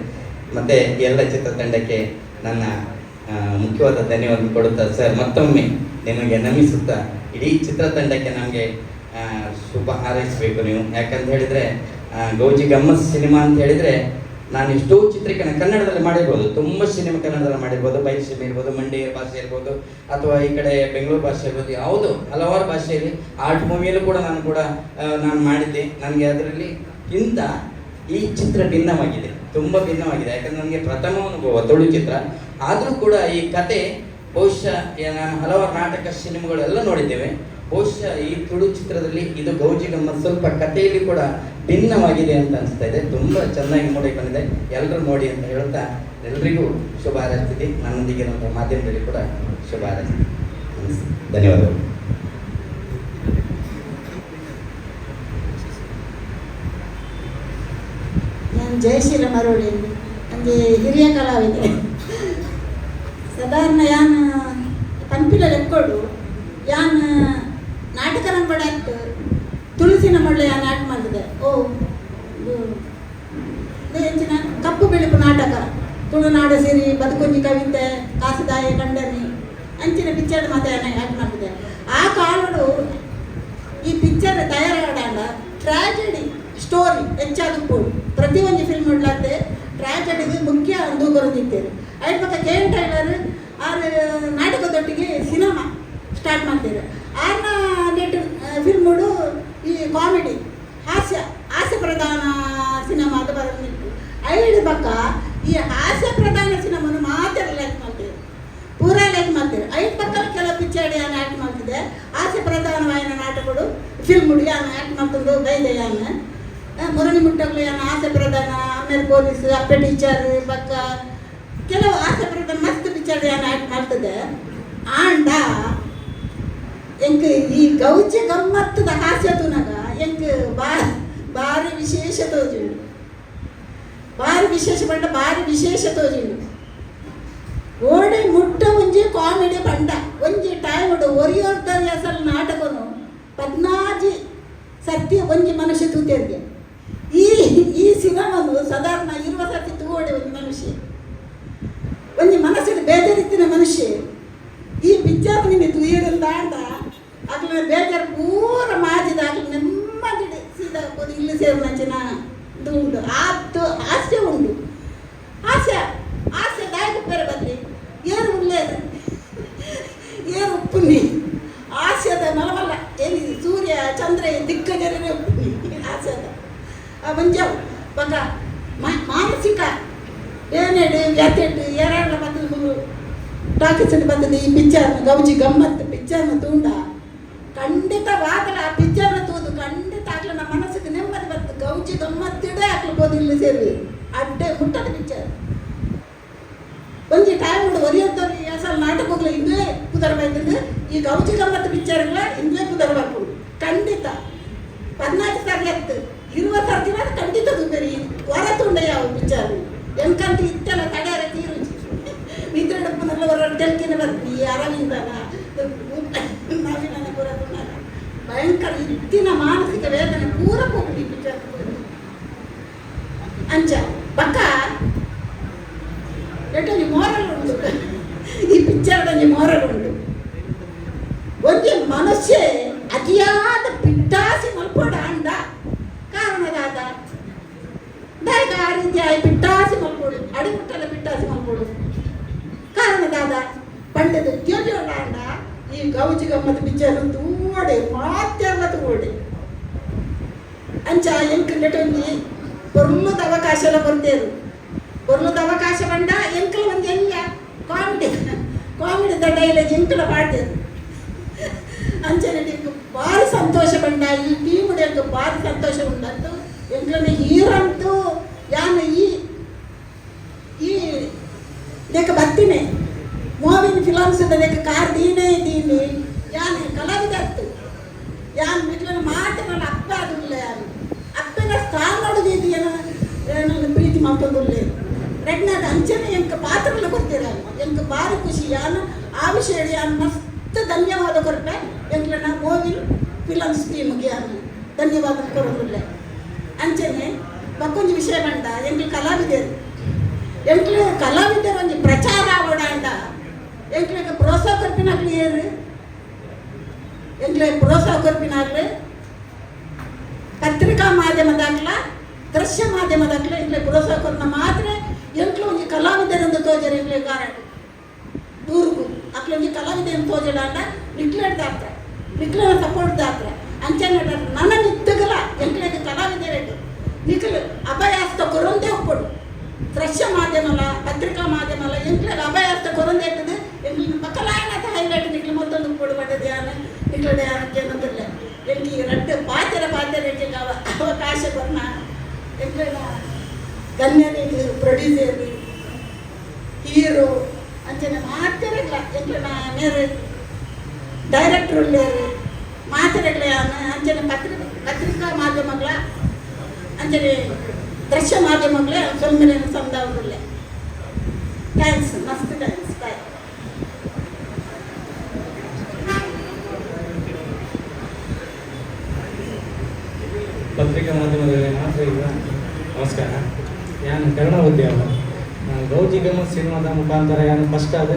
ಮತ್ತು ಎಲ್ಲ ಚಿತ್ರತಂಡಕ್ಕೆ ನನ್ನ ಮುಖ್ಯವಾದ ಧನ್ಯವಾದ ಕೊಡುತ್ತಾ ಸರ್ ಮತ್ತೊಮ್ಮೆ ನಿಮಗೆ ನಮಿಸುತ್ತಾ ಇಡೀ ಚಿತ್ರತಂಡಕ್ಕೆ ನಮಗೆ ಶುಭ ಹಾರೈಸಬೇಕು ನೀವು. ಯಾಕಂತ ಹೇಳಿದರೆ ಗೌಜಿ ಗಮ್ಮತ್ ಸಿನಿಮಾ ಅಂತ ಹೇಳಿದರೆ ನಾನು ಎಷ್ಟೋ ಚಿತ್ರೀಕರಣ ಕನ್ನಡದಲ್ಲಿ ಮಾಡಿರ್ಬೋದು, ತುಂಬ ಸಿನಿಮಾ ಕನ್ನಡದಲ್ಲಿ ಮಾಡಿರ್ಬೋದು, ಬಯಲುಸೀಮೆ ಇರ್ಬೋದು, ಮಂಡ್ಯ ಭಾಷೆ ಇರ್ಬೋದು, ಅಥವಾ ಈ ಕಡೆ ಬೆಂಗಳೂರು ಭಾಷೆ ಇರ್ಬೋದು, ಯಾವುದು ಹಲವಾರು ಭಾಷೆಯಲ್ಲಿ ಆರ್ಟ್ ಮೂವಿಯಲ್ಲೂ ಕೂಡ ನಾನು ಮಾಡಿದ್ದೆ. ನನಗೆ ಅದರಲ್ಲಿ ಇಂಥ ಈ ಚಿತ್ರ ಭಿನ್ನವಾಗಿದೆ, ತುಂಬ ಭಿನ್ನವಾಗಿದೆ. ಯಾಕಂದರೆ ನನಗೆ ಪ್ರಥಮ ಅನುಭವ ತುಳು ಚಿತ್ರ. ಆದರೂ ಕೂಡ ಈ ಕತೆ ಬಹುಶಃ ನಾನು ಹಲವಾರು ನಾಟಕ ಸಿನಿಮಾಗಳೆಲ್ಲ ನೋಡಿದ್ದೇವೆ. ಬಹುಶಃ ಈ ತುಳು ಚಿತ್ರದಲ್ಲಿ ಇದು ಗೌಜಿ ಗಮ್ಮತ್ ಸ್ವಲ್ಪ ಕಥೆಯಲ್ಲಿ ಕೂಡ ಭಿನ್ನವಾಗಿದೆ ಅಂತ ಅನಿಸ್ತಾ ಇದೆ. ತುಂಬ ಚೆನ್ನಾಗಿ ಮೂಡಿ ಬಂದಿದೆ, ಎಲ್ಲರೂ ನೋಡಿ ಅಂತ ಹೇಳ್ತಾ ಎಲ್ರಿಗೂ ಶುಭ ಹಾರೈಸ್ತೀನಿ. ನನ್ನೊಂದಿಗೆ ಇರುವಂಥ ಮಾಧ್ಯಮದಲ್ಲಿ ಕೂಡ ಶುಭ ಹಾರೈಸ್ತೀನಿ. ಧನ್ಯವಾದಗಳು. ನಾನು ಜಯಶೀಲ ಮರೋಳಿ, ಅಂದರೆ ಹಿರಿಯ ಕಲಾವಿದೆ. ಸಾಧಾರಣ ಯಾನ್ ಪಂಪಿಲ ಲೆಕ್ಕೊಡು ಯಾನ್ ನಾಟಕ ನಂಬಡ ತುಳಸಿನ ಮೊಳ್ಳೆ ಯಾನ್ ಆಟ ಮಾಡಿದೆ. ಓ ಎಂಚಿನ ಕಪ್ಪು ಬಿಳುಪು ನಾಟಕ, ತುಳುನಾಡು ಸಿರಿ, ಬದುಕೊಂಜಿ ಕವಿತೆ, ಕಾಸುದಾಯ ಕಂಡನಿ ಅಂಚಿನ ಪಿಕ್ಚರ್ ಮಾತ ಯಾನ್ ಆ್ಯಕ್ಟ್ ಮಾಡಿದೆ. ಆ ಕಾಲಡು ಈ ಪಿಕ್ಚರ್ ತಯಾರಾಡಾಂಡ ಟ್ರಾಜೆಡಿ ಸ್ಟೋರಿ ಹೆಚ್ಚಾದ ಪ್ರತಿಯೊಂದು ಫಿಲ್ಮ್ ಉಡ್ಲಾತೆ ಟ್ರಾಜೆಡಿಗೆ ಮುಖ್ಯ ಅಂದು ಬರೋದಿತ್ತೇವೆ. ಐದು ಪಕ್ಕ ಕೆ ಎನ್ ಟೈಲರ್ ಆರು ನಾಟಕದೊಟ್ಟಿಗೆ ಸಿನಿಮಾ ಸ್ಟಾರ್ಟ್ ಮಾಡ್ತಾರೆ. ಆರ್ನ ನೆಟ್ ಫಿಲ್ಮುಡು ಈ ಕಾಮಿಡಿ ಹಾಸ್ಯ ಹಾಸ್ಯ ಪ್ರಧಾನ ಸಿನಿಮಾ ಅದು ಬರೋದಿತ್ತು. ಐದು ಪಕ್ಕ ಈ ಹಾಸ್ಯ ಪ್ರಧಾನ ಸಿನಿಮಾನು ಮಾತ್ರ ಲೈಕ್ ಮಾಡ್ತೇವೆ, ಪೂರಾ ಲೈಕ್ ಮಾಡ್ತೇವೆ. ಐದು ಪಕ್ಕ ಕೆಲವು ಪಿಕ್ಚರ್ ಯಾನ್ ಆ್ಯಕ್ಟ್ ಮಾಡ್ತಿದ್ದೆ. ಹಾಸ್ಯ ಪ್ರಧಾನವಾಯಿನ ನಾಟಕಗಳು ಫಿಲ್ಮುಡು ಯಾನ್ ಆ್ಯಕ್ಟ್ ಮಾಡ್ಕೊಂಡು ಬೈದೆ. ಯಾನ್ ಮುರಣಿ ಮುಟ್ಟಗ್ಲು ಯಾನ್ ಹಾಸ್ಯ ಪ್ರಧಾನ, ಆಮೇಲೆ ಪೊಲೀಸ್, ಅಪ್ಪೆ ಟೀಚರ್ ಪಕ್ಕ ಕೆಲವು ಹಾಸ್ಯ ಪ್ರಧಾನ ಮಸ್ತ್ ಪಿಕ್ಚರ್ ಯಾನ್ ಆ್ಯಕ್ಟ್ ಮಾಡ್ತದೆ. ಆಂಡ ಎಂಕ್ ಈ ಗೌಜಿ ಗಮ್ಮತ್ತದ ಹಾಸ್ಯ ತೂನಗ ಎಂಕ್ ಬಾರಿ ವಿಶೇಷ ತೋಜುಂಡು, ಬಾರಿ ವಿಶೇಷ ಪಂಡ ಬಾರಿ ವಿಶೇಷ ತೋಜುಂಡು. ಓಡಿ ಮುಟ್ಟ ಒಂಜಿ ಕಾಮಿಡಿ ಪಂಡ ಒಂಜಿ ಟೈಮ್ ಒರಿಯೋರ್ದ ಅಸಲ್ ನಾಟಕನು 14 ಸರ್ತಿ ಒಂಜಿ ಮನುಷ್ಯ ತೂತೇರ್ಗೆ. ಈ ಈ ಸಿನಿಮಾನು ಸಾಧಾರಣ 20 ಸರ್ತಿ ತೂವಡೆ ಒಂಜಿ ಮನುಷ್ಯ, ಒಂಜಿ ಮನಸ್ಸಿನ ಬೇಜಾರಿತ್ತಿನ ಮನುಷ್ಯ ಈ ಪಿಕ್ಚರ್ ನಿನ್ನೆ ತುಯ್ಯಡಲ್ ದಾಂಡ ಅಗ್ಲ ಬೇಜಾರು ಪೂರ ಮಾಜಿದ ಅಗ್ಲ ನೆಮ್ಮದಿ ಸೀದಾ ಹೋದು ಇಲ್ಲಿ ಸೇರಿನಂಚಿನ ಇದು ಉಂಟು. ಆತು ಹಾಸ್ಯ ಉಂಟು, ಹಾಸ್ಯ ಹಾಸ್ಯ ದಾಯಕ ಬೇರೆ ಬದಲಿ ಏನು ಉಳ್ಳೇದು ಏನು ಉಪ್ಪುನಿ ಹಾಸ್ಯದ ಮಲಮಲ್ಲ ಏನು ಸೂರ್ಯ ಚಂದ್ರ ದಿಗ್ಗಜರೇ ಉಪ್ಪುನಿ ಹಾಸ್ಯದ ಒಂಜವು ಬೊಕ ಮಾನಸಿಕ ಏನೇಡು ವ್ಯಥೆಡ್ ಏರಾಳ ಬದಲು ಟಾಕೀಸ್ ಬರ್ತದೆ. ಈ ಪಿಕ್ಚರ್ನ ಗೌಜಿ ಗಮ್ಮತ್ತು ಪಿಕ್ಚರ್ನ ತೂಂಡ ಖಂಡಿತವಾಗಲ ಆ ಪಿಕ್ಚರ್ನ ತೂದು. ಅಕ್ಲು ಇಲ್ಲಿ ಸೇರುವೆ ಅಡ್ಡೆ ಮುಟ್ಟದ ಪಿಕ್ಚರ್ ಒಂಜಿ ಟೈಮ್ ಒರಿಯಂತವ್ರು ಈ ಅಸಲ್ ನಾಟಕಗಳು ಇಂದುವೇ ಪುದರ್ ಬೈತಂದು ಈ ಗೌಜಿ ಗಮ್ಮತ್ತು ಪಿಕ್ಚರ್ಗಳ ಇಂದುವೇ ಪುದರ್ ಬರ್ಕೊಂಡು ಖಂಡಿತ 14 ಸರಿ ಎತ್ತು 20 ಸರ್ತಿ ಖಂಡಿತ ಬೇರೆ ಹೊರ ತುಂಡ ಯಾವ ಪಿಕ್ಚರ್ ಎಂಕಂತ ಇತ್ತೆಲ್ಲ ತಡೆಯರ ತೀರುಜಿ ಮಿತ್ರಡಪ್ಪನೆಲ್ಲ ಹೊರ ತೆಲ್ಕಿನ ಬರ್ತೀನಿ ಈ ಅರವಿಂದನ ನವೀನನ ಪೂರ ತುಣ್ಣಾಗ ಭಯಂಕರ ಇತ್ತಿನ ಮಾನಸಿಕ ವೇದನೆ ಪೂರ ಹೋಗುದು ಈ ಪಿಕ್ಚರ್ ಅಂಚ ಬಕ್ಕ ಎಟ್ಟೊಂಜಿ ಮೋರಲ್ ಉಂಟು ಈ ಪಿಕ್ಚರ್ ಒಂಜಿ ಮೋರಲ್ ಉಂಟು ಒಂಜಿ ಮನುಷ್ಯ ಅತಿಯಾದ ಪಿಟ್ಟಾಸಿ ಮಲ್ಪೋಡ ಅಂಡ ಕಾರಣದಾದ ದಾಯಕ ಆ ರೀತಿ ಆಯ್ ಪಿಟ್ಟಾಸಿ ಮಲ್ಪೋಡು ಅಡಿಮುಟ್ಟಲ್ಲ ಪಿಟ್ಟಾಸಿ ಮಲ್ಪೋಡು ಕಾರಣದಾದ ಪಂಡದ ಉದ್ಯೋಗ ಅಂಡ ಈ ಗೌಜಿ ಗಮ್ಮತ್ ಪಿಕ್ಚರ್ ತೂಡೆ ಮಾತೆಲ್ಲ ತೂಡೆ ಅಂಚ ಎಂಕ್ ನೆಟೊಂಜಿ ಪೊರ್ಲುದ ಅವಕಾಶ ಎಲ್ಲ ಬರ್ತೇರು ಪೊರ್ಲುದ ಅವಕಾಶ ಬಂಡ ಎಂಕಲ ಒಂದು ಎಲ್ಲ ಕಾಮಿಡಿ ಕಾಮಿಡಿ ಡೈಲಾಗ್ ಎಂಕಲ ಪಾಡ್ತೇರು ಅಂಚನೆ ಎಂಕ್ ಭಾರಿ ಸಂತೋಷ ಬಂಡ ಈ ಟೀಮ್ ಎಂಕ್ ಭಾರಿ ಸಂತೋಷ ಉಂಡಂತು ಎಂಕ್ಲನ ಹೀರಂತೂ ಯಾನ್ ಈ ಈ ನೆಕ್ ಬತ್ತಿನೆ ಮೋವಿನ್ ಫಿಲಮ್ಸ್ ನೆಕ್ ಕಾರ್ ದೀನೇ ದೀನಿ ಯಾನ್ ಕಲಾವಿದತ್ತು ಯಾನ್ ಮಿಕ್ಲನ ಮಾತಿನ ಅಪ್ಪ ಅದುಲ್ಲ ಯಾನ್ ಅಪ್ಪನ ಸ್ಥಾನ ದೀದಿ ಏನೋ ಪ್ರೀತಿ ಮಲ್ತೊಂದುಲ್ಲೆ ರೆಡ್ನಾದ ಅಂಚನೆ ಎಂಕ್ ಪಾತ್ರಗಳು ಕೊಡ್ತೀರ ಎಂಕ್ ಭಾರಿ ಖುಷಿ ಯಾನ್ ಆ ವಿಷಯ ಯಾನ್ ಮಸ್ತ್ ಧನ್ಯವಾದ ಕೊರ್ಪೆ ಎಂಕ್ಲನ ಮೋವಿನ್ ಫಿಲಮ್ಸ್ ಟೀಮ್ಗೆ ಯಾನ್ ಧನ್ಯವಾದ ಕೊರೊಂದುಲ್ಲೆ ಅಂಚನೆ ಬಕ್ಕೊಂಜಿ ವಿಷಯ ಬಂಡ ಎಂಕ್ಲು ಕಲಾವಿದರು ಎಂಕ್ಲು ಕಲಾವಿದರು ಒಂಜಿ ಪ್ರಚಾರ ಆವೊಡಾಂಡ ಎಂಕ್ಲೆಗ್ ಪ್ರೋತ್ಸಾಹ ಕೊರ್ಪಿನಾಕ್ಲು ಏರು ಎಂಕ್ಲೆಗ್ ಪ್ರೋತ್ಸಾಹ ಕೊರ್ಪಿನಾಕ್ಲು ಪತ್ರಿಕಾ ಮಾಧ್ಯಮದಾಕ್ಲ ದೃಶ್ಯ ಮಾಧ್ಯಮದಾಕ್ಲ ಎಂಕ್ಲೆಗ್ ಪ್ರೋತ್ಸಾಹ ಕೊರ್ನ ಮಾತ್ರ ಎಂಕ್ಲು ಒಂಜಿ ಕಲಾವಿದರಂದು ತೋಜರೆ ಎಂಕ್ಲೆಗ್ ಕಾರಣ ದೂರುಗು ಅಕ್ಲು ಒಂಜಿ ಕಲಾವಿದೆಯನ್ನು ತೋಜಡಾಂಡ ನಿಕ್ಲೆಡ್ ದಾತ್ರ ನಿಕ್ಲೆನ ಸಪೋರ್ಟ್ ದಾತ್ರ ಅಂಚನೆ ನನ ನಿತ್ತಗಲ ಎಂಕ್ಲೆಗ್ ಕಲಾವಿದರೆಗ್ ನಿಕ್ಲು ಅಭಯಾಸ್ತ ಕೊರೊಂದೇ ಉಪ್ಪೊಡು ದೃಶ್ಯ ಮಾಧ್ಯಮಲ ಪತ್ರಿಕಾ ಮಾಧ್ಯಮಲ ಎಂಕ್ಲೆಗ್ ಅಭಯಾಸ್ತ ಕೊರೊಂದೇ ಇರ್ತದೆ ಎಂಕ್ಲಿನ ಬಕಲಾಯನದ ಹೈಲೈಟ್ ನಿಕ್ಲು ಮತ್ತೊಂದು ಉಪ್ಪೊಡು ಪಂಡದು ಯಾನ್ ನಿಕ್ಲೆಡ ಯಾನ್ ಕೇನೊಂದುಲ್ಲೆ ಎಂಕ್ ಈ ರಡ್ಡ್ ಪಾತೆರ ಪಾತೆರ ಎಂಕ್ಲೆಗ್ ಅವಕಾಶ ಕೊರ್ನ ಎಂಕ್ಲೆನ ಗಣ್ಯರಿಗೆ ಪ್ರೊಡ್ಯೂಸರ್ ಹೀರೋ ಅಂಚನೆ ಮಾತೆರೆಗ್ಲ ಎಂಕ್ಲೆನ ಮೇರೆ ಡೈರೆಕ್ಟರ್ ಉಲ್ಲೇರು ಮಾತೆರೆಗ್ಲ ಯಾನ್ ಅಂಚನೆ ಪತ್ರಿಕಾ ಮಾಧ್ಯಮಗಳ ಅಂಚನೆ ದೃಶ್ಯ ಮಾಧ್ಯಮಗಳ ಸೊಲ್ಮೆನೆ ಸಂದಾವೊಂದುಲ್ಲೆ thanks ಮಸ್ತ್ thanks ಬಾಯ್. ಪತ್ರಿಕಾ ಮಾಧ್ಯಮದಲ್ಲಿ ಮಾತ್ರ ಈಗ ನಮಸ್ಕಾರ. ಯಾನು ಕನ್ನಡ ಉದ್ಯಮ ಗೌಜಿ ಗಮ್ಮತ್ ಸಿನಿಮಾದ ಮುಖಾಂತರ ಯಾನು ಫಸ್ಟ್ ಆದ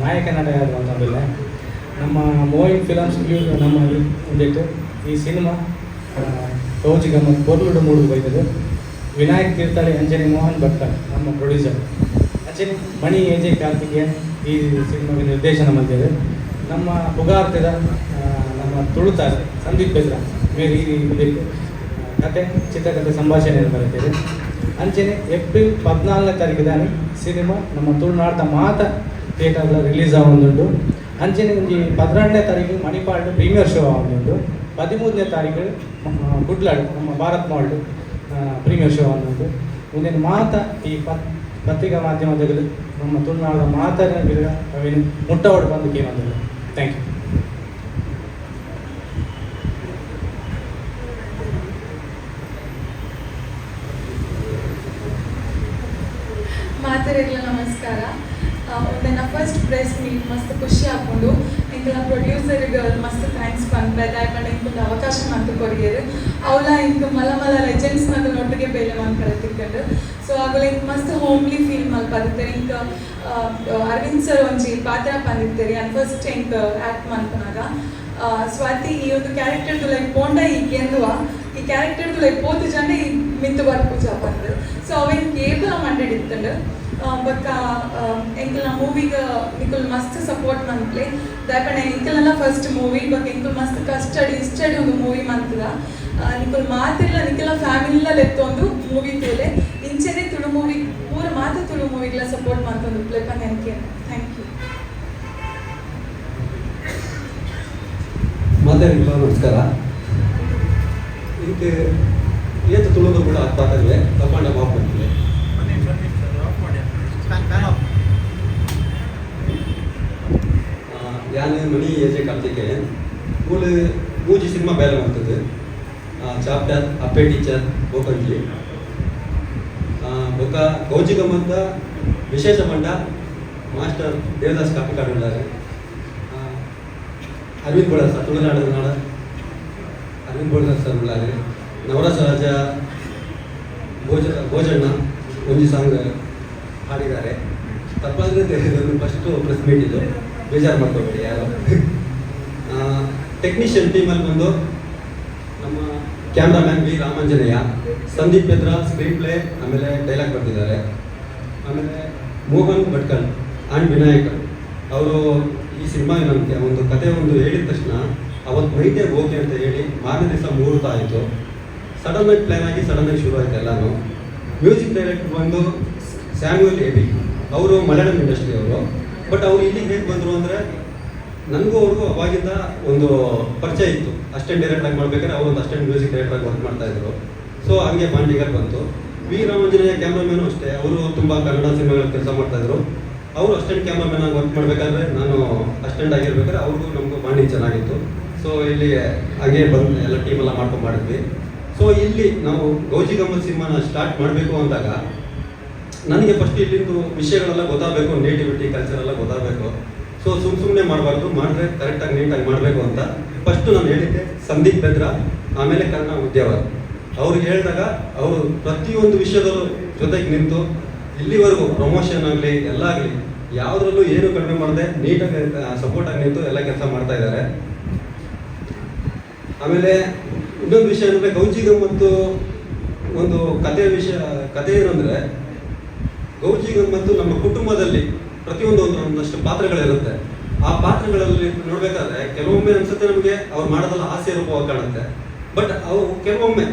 ನಾಯಕ ನಟ ಯಾರು ಅಂತಂದಿಲ್ಲ ನಮ್ಮ ಮೋಯಿನ್ ಫಿಲಮ್ಸ್ ನಮ್ಮ ಒಂದಿಟ್ಟು ಈ ಸಿನಿಮಾ ಗೌಜಿ ಗಮ್ಮತ್ ಪೊರ್ಲುಡು ಮೂಡುದು ಬೈತದೆ. ವಿನಾಯಕ್ ತೀರ್ಥಹಳ್ಳಿ ಅಂಜನಿ ಮೋಹನ್ ಭಟ್ಟ ನಮ್ಮ ಪ್ರೊಡ್ಯೂಸರ್, ಅಂಜನಿ ಮಣಿ ಎ ಜೆ ಕಾರ್ತಿಕೇಯನ್ ಈ ಸಿನಿಮಾಗೆ ನಿರ್ದೇಶನ ಮಲ್ತಿದೆ. ನಮ್ಮ ಪುಗಾರ್ತಿದ ನಮ್ಮ ತುಳುತಾರೆ ಸಂದೀಪ್ ಬೆದ್ರ ಮೇರೆ ಈ ಇದಕ್ಕೆ ಕತೆ ಚಿತ್ರಕಥೆ ಸಂಭಾಷಣೆಯನ್ನು ಬರೀತಿದೆ. ಅಂಚನೆ ಏಪ್ರಿಲ್ 14ನೇ ತಾರೀಕು ದಾನಿ ಸಿನಿಮಾ ನಮ್ಮ ತುಳುನಾಡ್ದ ಮಾತ ಥಿಯೇಟರ್ಲ ರಿಲೀಸ್ ಆವೊಂದುಂಡು. ಅಂಚನೆ ಒಂಜಿ 12ನೇ ತಾರೀಕು ಮಣಿಪಾಲ್ಡ್ ಪ್ರೀಮಿಯರ್ ಶೋ ಆವೊಂದುಂಡು. 13ನೇ ತಾರೀಕು ಕುಡ್ಲಾಡ್ ನಮ್ಮ ಭಾರತ್ ಮಾಲ್ಡ್ ಪ್ರೀಮಿಯರ್ ಶೋ ಆವೊಂದುಂಡು. ಮುಂದಿನ ಮಾತ ಈ ಪತ್ರಿಕಾ ಮಾಧ್ಯಮದಲ್ಲಿ ನಮ್ಮ ತುಳುನಾಡ ಮಾತ ಅವೇನು ಮುಟ್ಟವಾಡು ಬಂದು ಕೇಳೋದಿಲ್ಲ. Thank you. ಮಾತೆರೆಗ್ಲ ನಮಸ್ಕಾರ. ನನ್ನ ಫಸ್ಟ್ ಪ್ರೆಸ್ ಮೀಟ್ ಮಸ್ತ್ ಖುಷಿ ಆಪುಂಡು. ಎಂಕಲ್ನ ಪ್ರೊಡ್ಯೂಸರ್ಗೆ ಮಸ್ತ್ thanks ಪನ್ಪೆ ದಾಯೆ ಪಂಡ ಇಂಕೊಂದು ಅವಕಾಶ ಮಂತ್ ಕೊರಿಯೆರ್. ಅವಲ ಇಂಕ್ ಮಲ್ಲ ಮಲ್ಲ ಲೆಜೆಂಡ್ಸ್ ನಕಲ್ನೊಟ್ಟಿಗೆ ಬೇಲೆ ಮನ್ಪೆರೆ ತಿಕ್ಕಂಡು. ಸೊ ಅಗುಲ ಇಂಕ್ ಮಸ್ತ್ ಹೋಮ್ಲಿ ಫೀಲ್ ಮಲ್ಪದಿತ್ತೆರ್. ಇಂಕ್ ಅರವಿಂದ್ ಸರ್ ಒಂಜಿ ಪಾತ್ರ ಪಂದಿತ್ತೆರ್ ಯಾನ್ ಫಸ್ಟ್ ಇಂಕ್ ಆ್ಯಕ್ಟ್ ಮನ್ಪುನಗ. ಸ್ವಾತಿ ಈ ಒಂದು ಕ್ಯಾರೆಕ್ಟರ್ ಲೈಕ್ ಪೋಂಡ ಈ ಗೆಂದುವ ಈ ಕ್ಯಾರೆಕ್ಟರ್ ಲೈಕ್ ಪೋತು ಜನ ಈ ಮಿತ್ತು ಬರ್ಪುಜ ಪಂದ್. ಸೊ ಅವೆನ್ ಕೇವಲ ಮಂಡೆಡ್ ಇತ್ತಂಡು. ಬೊಕ್ಕ ಎಂಕಲ್ನ ಮೂವಿಗ ನಿಕುಲ್ ಮಸ್ತ್ ಸಪೋರ್ಟ್ ಮನ್ಪ್ಲೆ ದಾಯೆ ಎಂಕಲ್ನೆಲ್ಲ ಫಸ್ಟ್ ಮೂವಿ ಬೊಕ್ಕ ಎಂಕುಲ್ ಮಸ್ತ್ ಕಷ್ಟಡ್ ಇಷ್ಟಡ್ ಒಂದು ಮೂವಿ ಮಂತದ. ನಿಕುಲ್ ಮಾತೆರ್ಲ ನಿಕಲ್ನ ಫ್ಯಾಮಿಲಿಲ ಲೆತ್ತೊಂದು ಮೂವಿ ತೂಲೆ ಇಂಚೆನೆ ತುಳು ಮೂವಿ ಪೂರ ಮಾತ ತುಳು ಮೂವಿಗ್ಲ ಸಪೋರ್ಟ್ ಮಂತೊಂದು ಪ್ಲೇ ಪಂದ್ ಎನ್ಕೆ. Thank you. ಮಾತಾಡಿಲ್ಲ ನಮಸ್ಕಾರ. ಇದಕ್ಕೆ ಏತು ತುಳುದು ಕೂಡ ಅದು ಪಾತ್ರೆ ತಪ್ಪಂಡ ಮಾಫ್ ಮಾಡ್ತೀವಿ. ಯಾನ್ ಮಣಿ ಏಜೆ ಕಾರ್ತಿಕೇಯನ್ ಮೂಲು ಮೂಜಿ ಸಿನಿಮಾ ಬೇಲೆ ಮಾಡ್ತದೆ. ಚಾಪ್ಟರ್, ಅಪ್ಪೆ ಟೀಚರ್, ಬೋಕಂಜಿ ಬೊಕ್ಕ ಗೌಜಿ ಗಮ್ಮತ್ತ. ವಿಶೇಷ ಮಂಡ ಮಾಸ್ಟರ್ ದೇವದಾಸ್ ಕಾಪಿಕಾಡ್ ಉಳ್ಳಾರೆ, ಅರವಿಂದ್ ಬೋಳಾರ್ ಸರ್, ತುಳುನಾಡ ನಾಡ ಅರವಿಂದ್ ಬೋಳಾರ್ ಸರ್ ಉಳ್ಳಾರೆ, ನವರಸ ರಾಜ ಭೋಜ ಭೋಜಣ್ಣ ಒಂಜಿ ಸಾಂಗ್ ಹಾಡಿದ್ದಾರೆ. ತಪ್ಪಾದರೆ ಇದನ್ನು ಫಸ್ಟು ಪ್ರೆಸ್ ಮೀಟ್ ಇದು, ಬೇಜಾರು ಮಾಡ್ಕೋಬೇಡಿ ಯಾರು. ಟೆಕ್ನಿಷಿಯನ್ ಟೀಮಲ್ಲಿ ಬಂದು ನಮ್ಮ ಕ್ಯಾಮ್ರಾಮ್ಯಾನ್ ವಿ ರಾಮಾಂಜನೇಯ, ಸಂದೀಪ್ ಪೆದ್ರ ಸ್ಕ್ರೀನ್ ಪ್ಲೇ ಆಮೇಲೆ ಡೈಲಾಗ್ ಬರೆದಿದ್ದಾರೆ. ಆಮೇಲೆ ಮೋಹನ್ ಭಟ್ಕಲ್ ಆ್ಯಂಡ್ ವಿನಾಯಕ್ ಅವರು ಈ ಸಿನಿಮಾ ನನಗೆ ಒಂದು ಕತೆ ಒಂದು ಹೇಳಿದ ತಕ್ಷಣ ಅವತ್ತು ನೈಟೇ ಓಕೆ ಅಂತ ಹೇಳಿ ಮಾರನೇ ದಿವಸ ಮುಹೂರ್ತ ಆಯಿತು. ಸಡನ್ನಾಗಿ ಪ್ಲ್ಯಾನ್ ಆಗಿ ಸಡನ್ನಾಗಿ ಶುರು ಆಯಿತು ಎಲ್ಲನೂ. ಮ್ಯೂಸಿಕ್ ಡೈರೆಕ್ಟರ್ ಬಂದು ಸ್ಯಾಮ್ಯುಯಲ್ ಎಬಿ ಅವರು, ಮಲಯಾಳಂ ಇಂಡಸ್ಟ್ರಿ ಅವರು. ಬಟ್ ಅವರು ಇಲ್ಲಿಗೆ ಹೇಗೆ ಬಂದರು ಅಂದರೆ, ನನಗೂ ಅವ್ರಿಗೂ ಅವಾಗಿಂದ ಒಂದು ಪರಿಚಯ ಇತ್ತು. ಅಸಿಸ್ಟೆಂಟ್ ಡೈರೆಕ್ಟರ್ ಆಗಿ ಮಾಡ್ಬೇಕಾದ್ರೆ ಅವರು ಒಂದು ಅಸಿಸ್ಟೆಂಟ್ ಮ್ಯೂಸಿಕ್ ಡೈರೆಕ್ಟರ್ ಆಗಿ ವರ್ಕ್ ಮಾಡ್ತಾಯಿದ್ರು. ಸೊ ಹಂಗೆ ಬಾಂಡಿಂಗಲ್ಲಿ ಬಂತು. ವಿ ರಾಮಾಂಜನೇಯ ಕ್ಯಾಮ್ರಾಮ್ಯಾನು ಅಷ್ಟೇ, ಅವರು ತುಂಬ ಕನ್ನಡ ಸಿನಿಮಾಗಳಲ್ಲಿ ಕೆಲಸ ಮಾಡ್ತಾಯಿದ್ರು. ಅವರು ಅಸಿಸ್ಟೆಂಟ್ ಕ್ಯಾಮ್ರಾಮ್ಯಾನ್ ಆಗಿ ವರ್ಕ್ ಮಾಡಬೇಕಾದ್ರೆ, ನಾನು ಅಸಿಸ್ಟೆಂಟ್ ಆಗಿರ್ಬೇಕಾದ್ರೆ ಅವ್ರಿಗೂ ನಮಗೂ ಬಾಂಡಿಂಗ್ ಚೆನ್ನಾಗಿತ್ತು. ಸೊ ಇಲ್ಲಿ ಹಾಗೆ ಬಂದು ಎಲ್ಲ ಟೀಮೆಲ್ಲ ಮಾಡ್ಕೊಂಡು ಮಾಡಿದ್ವಿ. ಸೊ ಇಲ್ಲಿ ನಾವು ಗೌಜಿ ಗಮ್ಮತ್ ಸಿನಿಮಾನ ಸ್ಟಾರ್ಟ್ ಮಾಡಬೇಕು ಅಂದಾಗ ನನಗೆ ಫಸ್ಟ್ ಇಲ್ಲಿಂದು ವಿಷಯಗಳೆಲ್ಲ ಗೊತ್ತಾಗಬೇಕು, ನೇಟಿವಿಟಿ ಕಲ್ಚರ್ ಎಲ್ಲ ಗೊತ್ತಾಗಬೇಕು. ಸೊ ಸುಮ್ಮನೆ ಮಾಡಬಾರ್ದು, ಮಾಡಿದ್ರೆ ಕರೆಕ್ಟಾಗಿ ನೀಟಾಗಿ ಮಾಡಬೇಕು ಅಂತ ಫಸ್ಟು ನಾನು ಹೇಳಿದ್ದೆ ಸಂದೀಪ್ ಬೆದ್ರ, ಆಮೇಲೆ ಕರ್ಣ ಉದ್ಯಾವರ್. ಅವ್ರಿಗೆ ಹೇಳಿದಾಗ ಅವರು ಪ್ರತಿಯೊಂದು ವಿಷಯದಲ್ಲೂ ಜೊತೆಗೆ ನಿಂತು ಇಲ್ಲಿವರೆಗೂ ಪ್ರಮೋಷನ್ ಆಗಲಿ ಎಲ್ಲ ಆಗಲಿ ಯಾವುದ್ರಲ್ಲೂ ಏನು ಕಡಿಮೆ ಮಾಡದೆ ನೀಟಾಗಿ ಸಪೋರ್ಟಾಗಿ ನಿಂತು ಎಲ್ಲ ಕೆಲಸ ಮಾಡ್ತಾ ಇದ್ದಾರೆ. ಆಮೇಲೆ ಇನ್ನೊಂದು ವಿಷಯ ಅಂದರೆ, ಗೌಜಿ ಗಮ್ಮತ್ತು ಒಂದು ಕಥೆ ವಿಷಯ. ಕಥೆ ಏನಂದರೆ, ಗೌಜಿ ಗಮ್ಮತ್ತು ನಮ್ಮ ಕುಟುಂಬದಲ್ಲಿ ಪ್ರತಿಯೊಂದು ಒಂದು ಒಂದಷ್ಟು ಪಾತ್ರಗಳಿರುತ್ತೆ. ಆ ಪಾತ್ರಗಳಲ್ಲಿ ನೋಡ್ಬೇಕಾದ್ರೆ ಕೆಲವೊಮ್ಮೆ ಅನ್ಸುತ್ತೆ ನಮಗೆ ಅವ್ರು ಮಾಡೋದೆಲ್ಲ ಹಾಸ್ಯ ರೂಪವಾಗಿ ಕಾಣುತ್ತೆ. ಬಟ್ ಅವು ಕೆಲವೊಮ್ಮೆ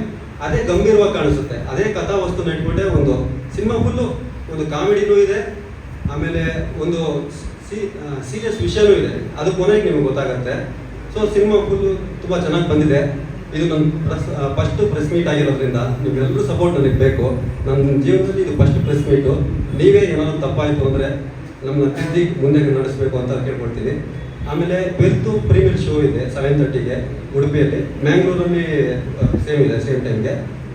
ಅದೇ ಗಂಭೀರವಾಗಿ ಕಾಣಿಸುತ್ತೆ. ಅದೇ ಕಥಾವಸ್ತುನ ಇಟ್ಕೊಂಡೆ ಒಂದು ಸಿನಿಮಾ ಫುಲ್ಲು ಒಂದು ಕಾಮಿಡಿನೂ ಇದೆ, ಆಮೇಲೆ ಒಂದು ಸೀರಿಯಸ್ ವಿಷಯನೂ ಇದೆ. ಅದು ಕೊನೆಗೆ ನಿಮಗೆ ಗೊತ್ತಾಗುತ್ತೆ. ಸೊ ಸಿನಿಮಾ ಫುಲ್ಲು ತುಂಬ ಚೆನ್ನಾಗಿ ಬಂದಿದೆ. ಇದು ನನ್ನ ಫಸ್ಟ್ ಪ್ರೆಸ್ ಮೀಟ್ ಆಗಿರೋದ್ರಿಂದ ನಿಮ್ಮೆಲ್ಲರೂ ಸಪೋರ್ಟ್ ನನಗೆ ಬೇಕು. ನನ್ನ ಜೀವನದಲ್ಲಿ ಇದು ಫಸ್ಟ್ ಪ್ರೆಸ್ ಮೀಟು. ನೀವೇ ಏನಾದರೂ ತಪ್ಪಾಯಿತು ಅಂದರೆ ನಮ್ಮನ್ನ ತಿದ್ದಿ ಮುಂದೆ ನಡೆಸಬೇಕು ಅಂತ ಕೇಳ್ಕೊಳ್ತೀನಿ. ಆಮೇಲೆ 12th premier show ಇದೆ 7:30ಗೆ ಉಡುಪಿಯಲ್ಲಿ. ಮ್ಯಾಂಗ್ಳೂರಲ್ಲಿ ಸೇಮ್ ಇದೆ, ಸೇಮ್ ಟೈಮ್ಗೆ.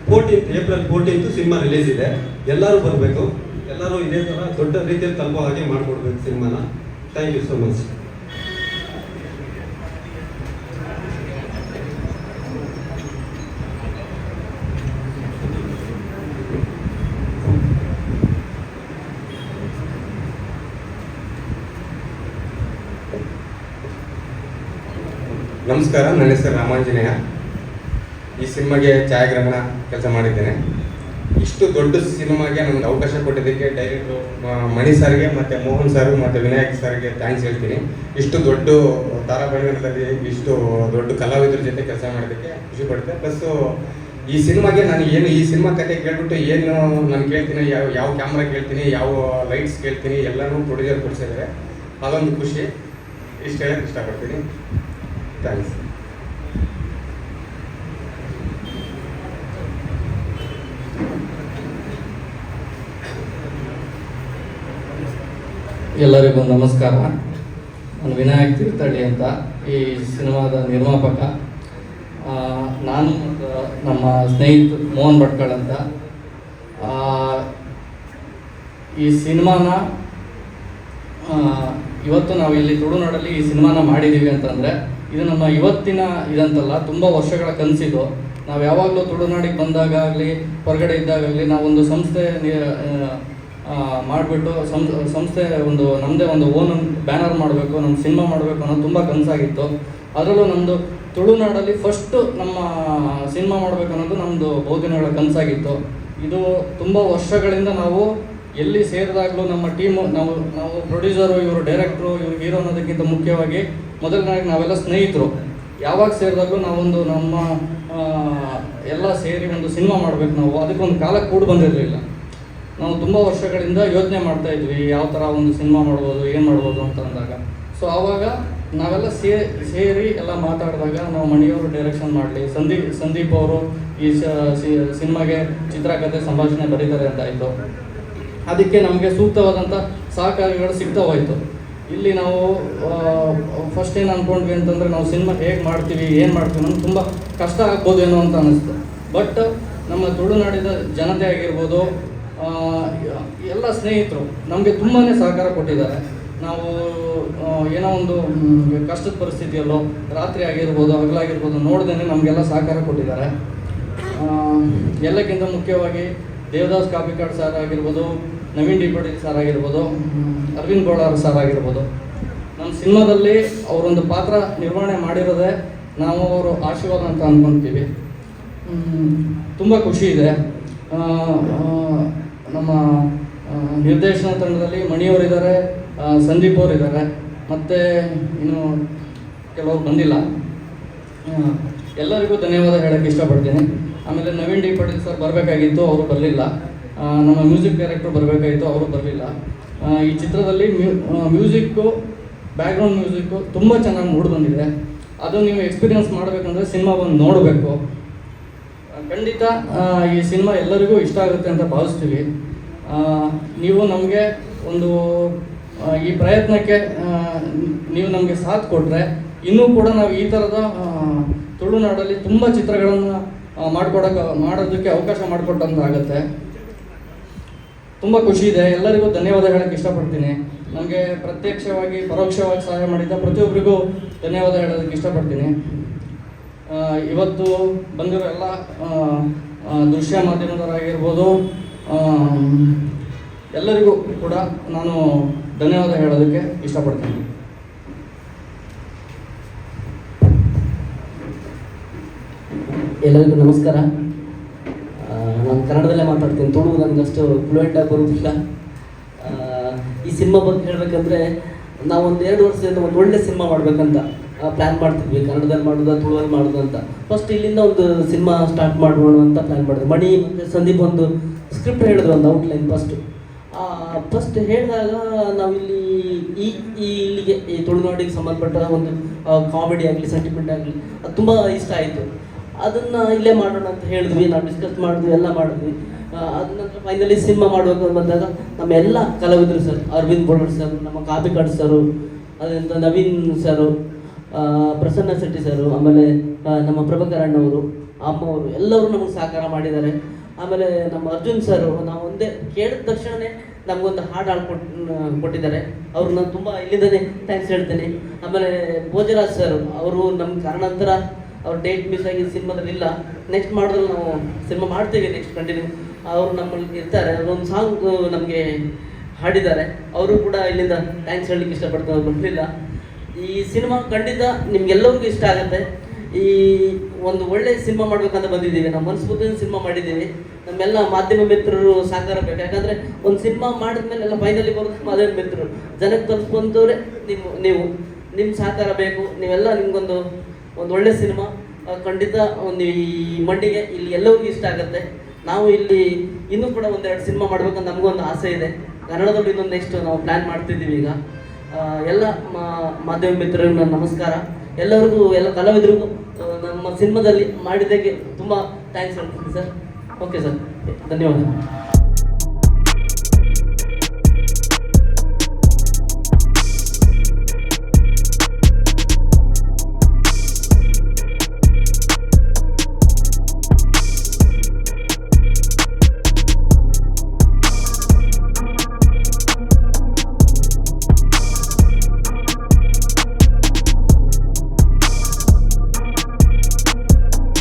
14th, April 14th cinema release ಇದೆ. ಎಲ್ಲರೂ ಬರಬೇಕು. ಎಲ್ಲರೂ ಇದೇ ಥರ ದೊಡ್ಡ ರೀತಿಯಲ್ಲಿ ತಲುಪೋ ಹಾಗೆ ಮಾಡಿಕೊಡ್ಬೇಕು ಸಿನಿಮಾನ. Thank you so much. ನಮಸ್ಕಾರ, ನನ್ನ ಹೆಸರು ರಾಮಾಂಜನೇಯ. ಈ ಸಿನಿಮಾಗೆ ಛಾಯಾಗ್ರಹಣ ಕೆಲಸ ಮಾಡಿದ್ದೇನೆ. ಇಷ್ಟು ದೊಡ್ಡ ಸಿನಿಮಾಗೆ ನನಗೆ ಅವಕಾಶ ಕೊಟ್ಟಿದ್ದಕ್ಕೆ ಡೈರೆಕ್ಟ್ರು ಮಣಿ ಸರ್ಗೆ ಮತ್ತು ಮೋಹನ್ ಸರ್ ಮತ್ತು ವಿನಾಯಕ್ ಸರ್ಗೆ thanks ಹೇಳ್ತೀನಿ. ಇಷ್ಟು ದೊಡ್ಡ ತಾರಾಬಳಗದಲ್ಲಿ ಇಷ್ಟು ದೊಡ್ಡ ಕಲಾವಿದರ ಜೊತೆ ಕೆಲಸ ಮಾಡೋದಕ್ಕೆ ಖುಷಿ ಪಡುತ್ತೆ. ಪ್ಲಸ್ಸು ಈ ಸಿನಿಮಾಗೆ ನಾನು ಏನು ಈ ಸಿನಿಮಾ ಕತೆ ಕೇಳ್ಬಿಟ್ಟು ಏನು ನಾನು ಕೇಳ್ತೀನಿ, ಯಾವ ಯಾವ ಕ್ಯಾಮ್ರಾ ಕೇಳ್ತೀನಿ, ಯಾವ ಲೈಟ್ಸ್ ಕೇಳ್ತೀನಿ, ಎಲ್ಲನೂ ಪ್ರೊಡ್ಯೂಸರ್ ಕೊಡಿಸಿದ್ದಾರೆ. ಅದೊಂದು ಖುಷಿ. ಇಷ್ಟು ಹೇಳಕ್ಕೆ ಇಷ್ಟಪಡ್ತೀನಿ. Thanks. ಎಲ್ಲರಿಗೂ ನಮಸ್ಕಾರ. ನಾನು ವಿನಾಯಕ್ ತೀರ್ಥಹಳ್ಳಿ ಅಂತ, ಈ ಸಿನಿಮಾದ ನಿರ್ಮಾಪಕ. ನಾನು ಮತ್ತು ನಮ್ಮ ಸ್ನೇಹಿತ ಮೋಹನ್ ಭಟ್ಕಳ್ ಅಂತ. ಈ ಸಿನಿಮಾನ ಇವತ್ತು ನಾವು ಇಲ್ಲಿ ತುಳುನಾಡಲ್ಲಿ ಈ ಸಿನಿಮಾನ ಮಾಡಿದ್ದೀವಿ ಅಂತಂದರೆ, ಇದು ನಮ್ಮ ಇವತ್ತಿನ ಇದಂತಲ್ಲ, ತುಂಬ ವರ್ಷಗಳ ಕನಸಿದು. ನಾವು ಯಾವಾಗಲೂ ತುಳುನಾಡಿಗೆ ಬಂದಾಗ ಆಗಲಿ, ಹೊರಗಡೆ ಇದ್ದಾಗಲಿ, ನಾವೊಂದು ಸಂಸ್ಥೆ ಮಾಡಿಬಿಟ್ಟು ಸಂಸ್ಥೆ ಒಂದು ನಮ್ಮದೇ ಒಂದು ಓನ್ ಬ್ಯಾನರ್ ಮಾಡಬೇಕು, ನಮ್ಮ ಸಿನಿಮಾ ಮಾಡಬೇಕು ಅನ್ನೋದು ತುಂಬ ಕನಸಾಗಿತ್ತು. ಅದರಲ್ಲೂ ನಮ್ಮದು ತುಳುನಾಡಲ್ಲಿ ಫಸ್ಟು ನಮ್ಮ ಸಿನಿಮಾ ಮಾಡಬೇಕು ಅನ್ನೋದು ನಮ್ಮದು ಬಹುದಿನಗಳ ಕನಸಾಗಿತ್ತು. ಇದು ತುಂಬ ವರ್ಷಗಳಿಂದ ನಾವು ಎಲ್ಲಿ ಸೇರಿದಾಗಲೂ ನಮ್ಮ ಟೀಮು, ನಾವು ನಾವು ಪ್ರೊಡ್ಯೂಸರು, ಇವರು ಡೈರೆಕ್ಟ್ರು, ಇವರು ಹೀರೋ ಅನ್ನೋದಕ್ಕಿಂತ ಮುಖ್ಯವಾಗಿ ಮೊದಲನಾಗಿ ನಾವೆಲ್ಲ ಸ್ನೇಹಿತರು. ಯಾವಾಗ ಸೇರಿದಾಗಲೂ ನಾವೊಂದು ನಮ್ಮ ಎಲ್ಲ ಸೇರಿ ಒಂದು ಸಿನಿಮಾ ಮಾಡಬೇಕು ನಾವು. ಅದಕ್ಕೊಂದು ಕಾಲ ಕೂಡಿ ಬಂದಿರಲಿಲ್ಲ. ನಾವು ತುಂಬ ವರ್ಷಗಳಿಂದ ಯೋಚನೆ ಮಾಡ್ತಾ ಇದ್ವಿ, ಯಾವ ಥರ ಒಂದು ಸಿನಿಮಾ ಮಾಡ್ಬೋದು, ಏನು ಮಾಡ್ಬೋದು ಅಂತ ಅಂದಾಗ. ಸೊ ಆವಾಗ ನಾವೆಲ್ಲ ಸೇರಿ ಎಲ್ಲ ಮಾತಾಡಿದಾಗ ನಾವು ಮಣಿಯವರು ಡೈರೆಕ್ಷನ್ ಮಾಡಲಿ, ಸಂದೀಪ್ ಸಂದೀಪ್ ಅವರು ಈ ಸಿನಿಮಾಗೆ ಚಿತ್ರಕಥೆ, ಸಂಭಾಷಣೆ ಬರೀತಾರೆ ಅಂತ ಆಯಿತು. ಅದಕ್ಕೆ ನಮಗೆ ಸೂಕ್ತವಾದಂಥ ಸಹಕಾರಿಗಳು ಸಿಗ್ತಾ ಹೋಯಿತು. ಇಲ್ಲಿ ನಾವು ಫಸ್ಟ್ ಏನು ಅಂದ್ಕೊಂಡ್ವಿ ಅಂತಂದರೆ, ನಾವು ಸಿನಿಮಾ ಹೇಗೆ ಮಾಡ್ತೀವಿ, ಏನು ಮಾಡ್ತೀವಿ, ನಮ್ಗೆ ತುಂಬ ಕಷ್ಟ ಆಗ್ಬೋದೇನೋ ಅಂತ ಅನ್ನಿಸ್ತು. ಬಟ್ ನಮ್ಮ ತುಳುನಾಡಿನ ಜನತೆ ಆಗಿರ್ಬೋದು, ಎಲ್ಲ ಸ್ನೇಹಿತರು ನಮಗೆ ತುಂಬಾ ಸಹಕಾರ ಕೊಟ್ಟಿದ್ದಾರೆ. ನಾವು ಏನೋ ಒಂದು ಕಷ್ಟದ ಪರಿಸ್ಥಿತಿಯಲ್ಲೋ, ರಾತ್ರಿ ಆಗಿರ್ಬೋದು, ಹಗಲಾಗಿರ್ಬೋದು, ನೋಡ್ದೇ ನಮಗೆಲ್ಲ ಸಹಕಾರ ಕೊಟ್ಟಿದ್ದಾರೆ. ಎಲ್ಲಕ್ಕಿಂತ ಮುಖ್ಯವಾಗಿ ದೇವದಾಸ್ ಕಾಪಿಕಾಡ್ ಸರ್ ಆಗಿರ್ಬೋದು, ನವೀನ್ ಡಿ ಪಾಟೀಲ್ ಸರ್ ಆಗಿರ್ಬೋದು, ಅರವಿಂದ್ ಬೋಳಾರ್ ಸರ್ ಆಗಿರ್ಬೋದು, ನಮ್ಮ ಸಿನಿಮಾದಲ್ಲಿ ಅವರೊಂದು ಪಾತ್ರ ನಿರ್ವಹಣೆ ಮಾಡಿರೋದೇ ನಾವು ಅವರು ಆಶೀರ್ವಾದ ಅಂತ ಅಂದ್ಕೊತೀವಿ. ತುಂಬ ಖುಷಿ ಇದೆ. ನಮ್ಮ ನಿರ್ದೇಶನ ತಂಡದಲ್ಲಿ ಮಣಿಯವರಿದ್ದಾರೆ, ಸಂದೀಪ್ ಅವರಿದ್ದಾರೆ, ಮತ್ತು ಇನ್ನು ಕೆಲವರು ಬಂದಿಲ್ಲ. ಎಲ್ಲರಿಗೂ ಧನ್ಯವಾದ ಹೇಳೋಕ್ಕೆ ಇಷ್ಟಪಡ್ತೀನಿ. ಆಮೇಲೆ ನವೀನ್ ಡಿ ಪಾಟೀಲ್ ಸರ್ ಬರಬೇಕಾಗಿತ್ತು, ಅವರು ಬರಲಿಲ್ಲ. ನಮ್ಮ ಮ್ಯೂಸಿಕ್ ಡೈರೆಕ್ಟ್ರು ಬರಬೇಕಾಗಿತ್ತು, ಅವರು ಬರಲಿಲ್ಲ. ಈ ಚಿತ್ರದಲ್ಲಿ ಮ್ಯೂಸಿಕ್ಕು, ಬ್ಯಾಕ್ಗ್ರೌಂಡ್ ಮ್ಯೂಸಿಕ್ಕು ತುಂಬ ಚೆನ್ನಾಗಿ ಮೂಡಿ ಬಂದಿದೆ. ಅದು ನೀವು ಎಕ್ಸ್ಪೀರಿಯನ್ಸ್ ಮಾಡಬೇಕಂದ್ರೆ ಸಿನಿಮಾ ಬಂದು ನೋಡಬೇಕು. ಖಂಡಿತ ಈ ಸಿನಿಮಾ ಎಲ್ಲರಿಗೂ ಇಷ್ಟ ಆಗುತ್ತೆ ಅಂತ ಭಾವಿಸ್ತೀವಿ. ನೀವು ನಮಗೆ ಒಂದು ಈ ಪ್ರಯತ್ನಕ್ಕೆ ನೀವು ನಮಗೆ ಸಾಥ್ ಕೊಟ್ಟರೆ ಇನ್ನೂ ಕೂಡ ನಾವು ಈ ಥರದ ತುಳುನಾಡಲ್ಲಿ ತುಂಬ ಚಿತ್ರಗಳನ್ನು ಮಾಡೋದಕ್ಕೆ ಅವಕಾಶ ಮಾಡಿಕೊಟ್ಟಂತಾಗುತ್ತೆ. ತುಂಬ ಖುಷಿ ಇದೆ. ಎಲ್ಲರಿಗೂ ಧನ್ಯವಾದ ಹೇಳಕ್ಕೆ ಇಷ್ಟಪಡ್ತೀನಿ. ನಮಗೆ ಪ್ರತ್ಯಕ್ಷವಾಗಿ, ಪರೋಕ್ಷವಾಗಿ ಸಹಾಯ ಮಾಡಿದ್ದ ಪ್ರತಿಯೊಬ್ಬರಿಗೂ ಧನ್ಯವಾದ ಹೇಳೋದಕ್ಕೆ ಇಷ್ಟಪಡ್ತೀನಿ. ಇವತ್ತು ಬಂದಿರೋ ಎಲ್ಲ ದೃಶ್ಯ ಮಾಧ್ಯಮದವರಾಗಿರ್ಬೋದು, ಎಲ್ಲರಿಗೂ ಕೂಡ ನಾನು ಧನ್ಯವಾದ ಹೇಳೋದಕ್ಕೆ ಇಷ್ಟಪಡ್ತೀನಿ. ಎಲ್ಲರಿಗೂ ನಮಸ್ಕಾರ. ನಾನು ಕನ್ನಡದಲ್ಲೇ ಮಾತಾಡ್ತೀನಿ, ತುಳು ನನಗಷ್ಟು ಫ್ಲೂಯೆಂಟಾಗಿ ಬರೋದಿಲ್ಲ. ಈ ಸಿನಿಮಾ ಬಗ್ಗೆ ಹೇಳಬೇಕಂದ್ರೆ, ನಾವು ಒಂದು 2 ವರ್ಷದಿಂದ ಒಂದು ಒಳ್ಳೆ ಸಿನಿಮಾ ಮಾಡಬೇಕಂತ ಪ್ಲ್ಯಾನ್ ಮಾಡ್ತಿದ್ವಿ. ಕನ್ನಡದಲ್ಲಿ ಮಾಡೋದಾ, ತುಳುವಲ್ಲಿ ಮಾಡೋದು ಅಂತ. ಫಸ್ಟ್ ಇಲ್ಲಿಂದ ಒಂದು ಸಿನಿಮಾ ಸ್ಟಾರ್ಟ್ ಮಾಡೋಣ ಅಂತ ಪ್ಲ್ಯಾನ್ ಮಾಡಿದ್ವಿ. ಮಣಿ ಮತ್ತು ಸಂದೀಪ್ ಒಂದು ಸ್ಕ್ರಿಪ್ಟ್ ಹೇಳಿದ್ರು, ಒಂದು ಔಟ್ಲೈನ್. ಫಸ್ಟು ಫಸ್ಟ್ ಹೇಳಿದಾಗ ನಾವಿಲ್ಲಿ ಈ ಈ ಇಲ್ಲಿಗೆ ಈ ತುಳುನಾಡಿಗೆ ಸಂಬಂಧಪಟ್ಟ ಒಂದು ಕಾಮಿಡಿ ಆಗಲಿ, ಸೆಂಟಿಮೆಂಟ್ ಆಗಲಿ, ಅದು ತುಂಬ ಇಷ್ಟ ಆಯಿತು. ಅದನ್ನು ಇಲ್ಲೇ ಮಾಡೋಣ ಅಂತ ಹೇಳಿದ್ವಿ. ನಾವು ಡಿಸ್ಕಸ್ ಮಾಡಿದ್ವಿ, ಎಲ್ಲ ಮಾಡಿದ್ವಿ. ಅದ ನಂತರ ಫೈನಲಿ ಸಿನಿಮಾ ಮಾಡಬೇಕು ಅಂತ ಬಂದಾಗ ನಮ್ಮ ಎಲ್ಲ ಕಲಾವಿದರು ಸರ್, ಅರವಿಂದ್ ಬೋಳಾರ್ ಸರ್, ನಮ್ಮ ಕಾಪಿಕಾಡ್ ಸರು, ಅದರಿಂದ ನವೀನ್ ಸರು, ಪ್ರಸನ್ನ ಶೆಟ್ಟಿ ಸರು, ಆಮೇಲೆ ನಮ್ಮ ಪ್ರಭಾಕರ್ ಅಣ್ಣವರು, ಅಮ್ಮವರು, ಎಲ್ಲರೂ ನಮಗೆ ಸಹಕಾರ ಮಾಡಿದ್ದಾರೆ. ಆಮೇಲೆ ನಮ್ಮ ಅರ್ಜುನ್ ಸರು, ನಾವು ಒಂದೇ ಕೇಳಿದ ತಕ್ಷಣವೇ ನಮಗೊಂದು ಹಾಡು ಕೊಟ್ಟಿದ್ದಾರೆ. ಅವ್ರು ನಾನು ತುಂಬ ಇಲ್ಲಿಂದನೇ thanks ಹೇಳ್ತೇನೆ. ಆಮೇಲೆ ಭೋಜರಾಜ್ ಸರ್ ಅವರು ನಮ್ಮ ಕಾರಣಾಂತರ ಅವ್ರ ಡೇಟ್ ಮಿಸ್ ಆಗಿ ಸಿನಿಮಾದಲ್ಲಿ ಇಲ್ಲ. ನೆಕ್ಸ್ಟ್ ಮಾಡಿದ್ರೆ ನಾವು ಸಿನಿಮಾ ಮಾಡ್ತೀವಿ ನೆಕ್ಸ್ಟ್ ಕಂಟಿನ್ಯೂ. ಅವರು ನಮ್ಮಲ್ಲಿ ಇರ್ತಾರೆ. ಅವರೊಂದು ಸಾಂಗ್ ನಮಗೆ ಹಾಡಿದ್ದಾರೆ. ಅವರು ಕೂಡ ಇಲ್ಲಿಂದ thanks ಹೇಳಲಿಕ್ಕೆ ಇಷ್ಟಪಡ್ತಾರೆ, ಬರಲಿಲ್ಲ. ಈ ಸಿನಿಮಾ ಖಂಡಿತ ನಿಮ್ಗೆಲ್ಲರಿಗೂ ಇಷ್ಟ ಆಗುತ್ತೆ. ಈ ಒಂದು ಒಳ್ಳೆ ಸಿನಿಮಾ ಮಾಡ್ಬೇಕಂತ ಬಂದಿದ್ದೀವಿ. ನಾವು ಮನಸ್ಫೂರ್ತಿಯಿಂದ ಸಿನಿಮಾ ಮಾಡಿದ್ದೀವಿ. ನಮ್ಮೆಲ್ಲ ಮಾಧ್ಯಮ ಮಿತ್ರರು ಸಹಕಾರ ಬೇಕು. ಯಾಕಂದರೆ ಒಂದು ಸಿನಿಮಾ ಮಾಡಿದ್ಮೇಲೆ ಎಲ್ಲ ಫೈನಲಿ ಬರೋದು ಮಾಧ್ಯಮ ಮಿತ್ರರು, ಜನಕ್ಕೆ ತಲುಪುವಂಥವ್ರೆ ನೀವು. ನಿಮ್ಮ ಸಹಕಾರ ಬೇಕು. ನೀವೆಲ್ಲ ನಿಮ್ಗೊಂದು ಒಂದು ಒಳ್ಳೆ ಸಿನಿಮಾ ಖಂಡಿತ ಒಂದು ಈ ಮಣ್ಣಿಗೆ ಇಲ್ಲಿ ಎಲ್ಲರಿಗೂ ಇಷ್ಟ ಆಗುತ್ತೆ. ನಾವು ಇಲ್ಲಿ ಇನ್ನೂ ಕೂಡ ಒಂದೆರಡು ಸಿನಿಮಾ ಮಾಡ್ಬೇಕಂತ ನಮಗೂ ಒಂದು ಆಸೆ ಇದೆ. ಕನ್ನಡದಲ್ಲೂ ಇನ್ನೊಂದು ನೆಕ್ಸ್ಟ್ ನಾವು ಪ್ಲ್ಯಾನ್ ಮಾಡ್ತಿದ್ದೀವಿ ಈಗ. ಎಲ್ಲ ಮಾಧ್ಯಮ ಮಿತ್ರರಿಗೂ ನನ್ನ ನಮಸ್ಕಾರ. ಎಲ್ಲರಿಗೂ, ಎಲ್ಲ ಕಲಾವಿದರಿಗೂ ನಮ್ಮ ಸಿನಿಮಾದಲ್ಲಿ ಮಾಡಿದ್ದಕ್ಕೆ ತುಂಬ thanks ಹೇಳ್ತೀನಿ ಸರ್. ಓಕೆ ಸರ್, ಧನ್ಯವಾದ.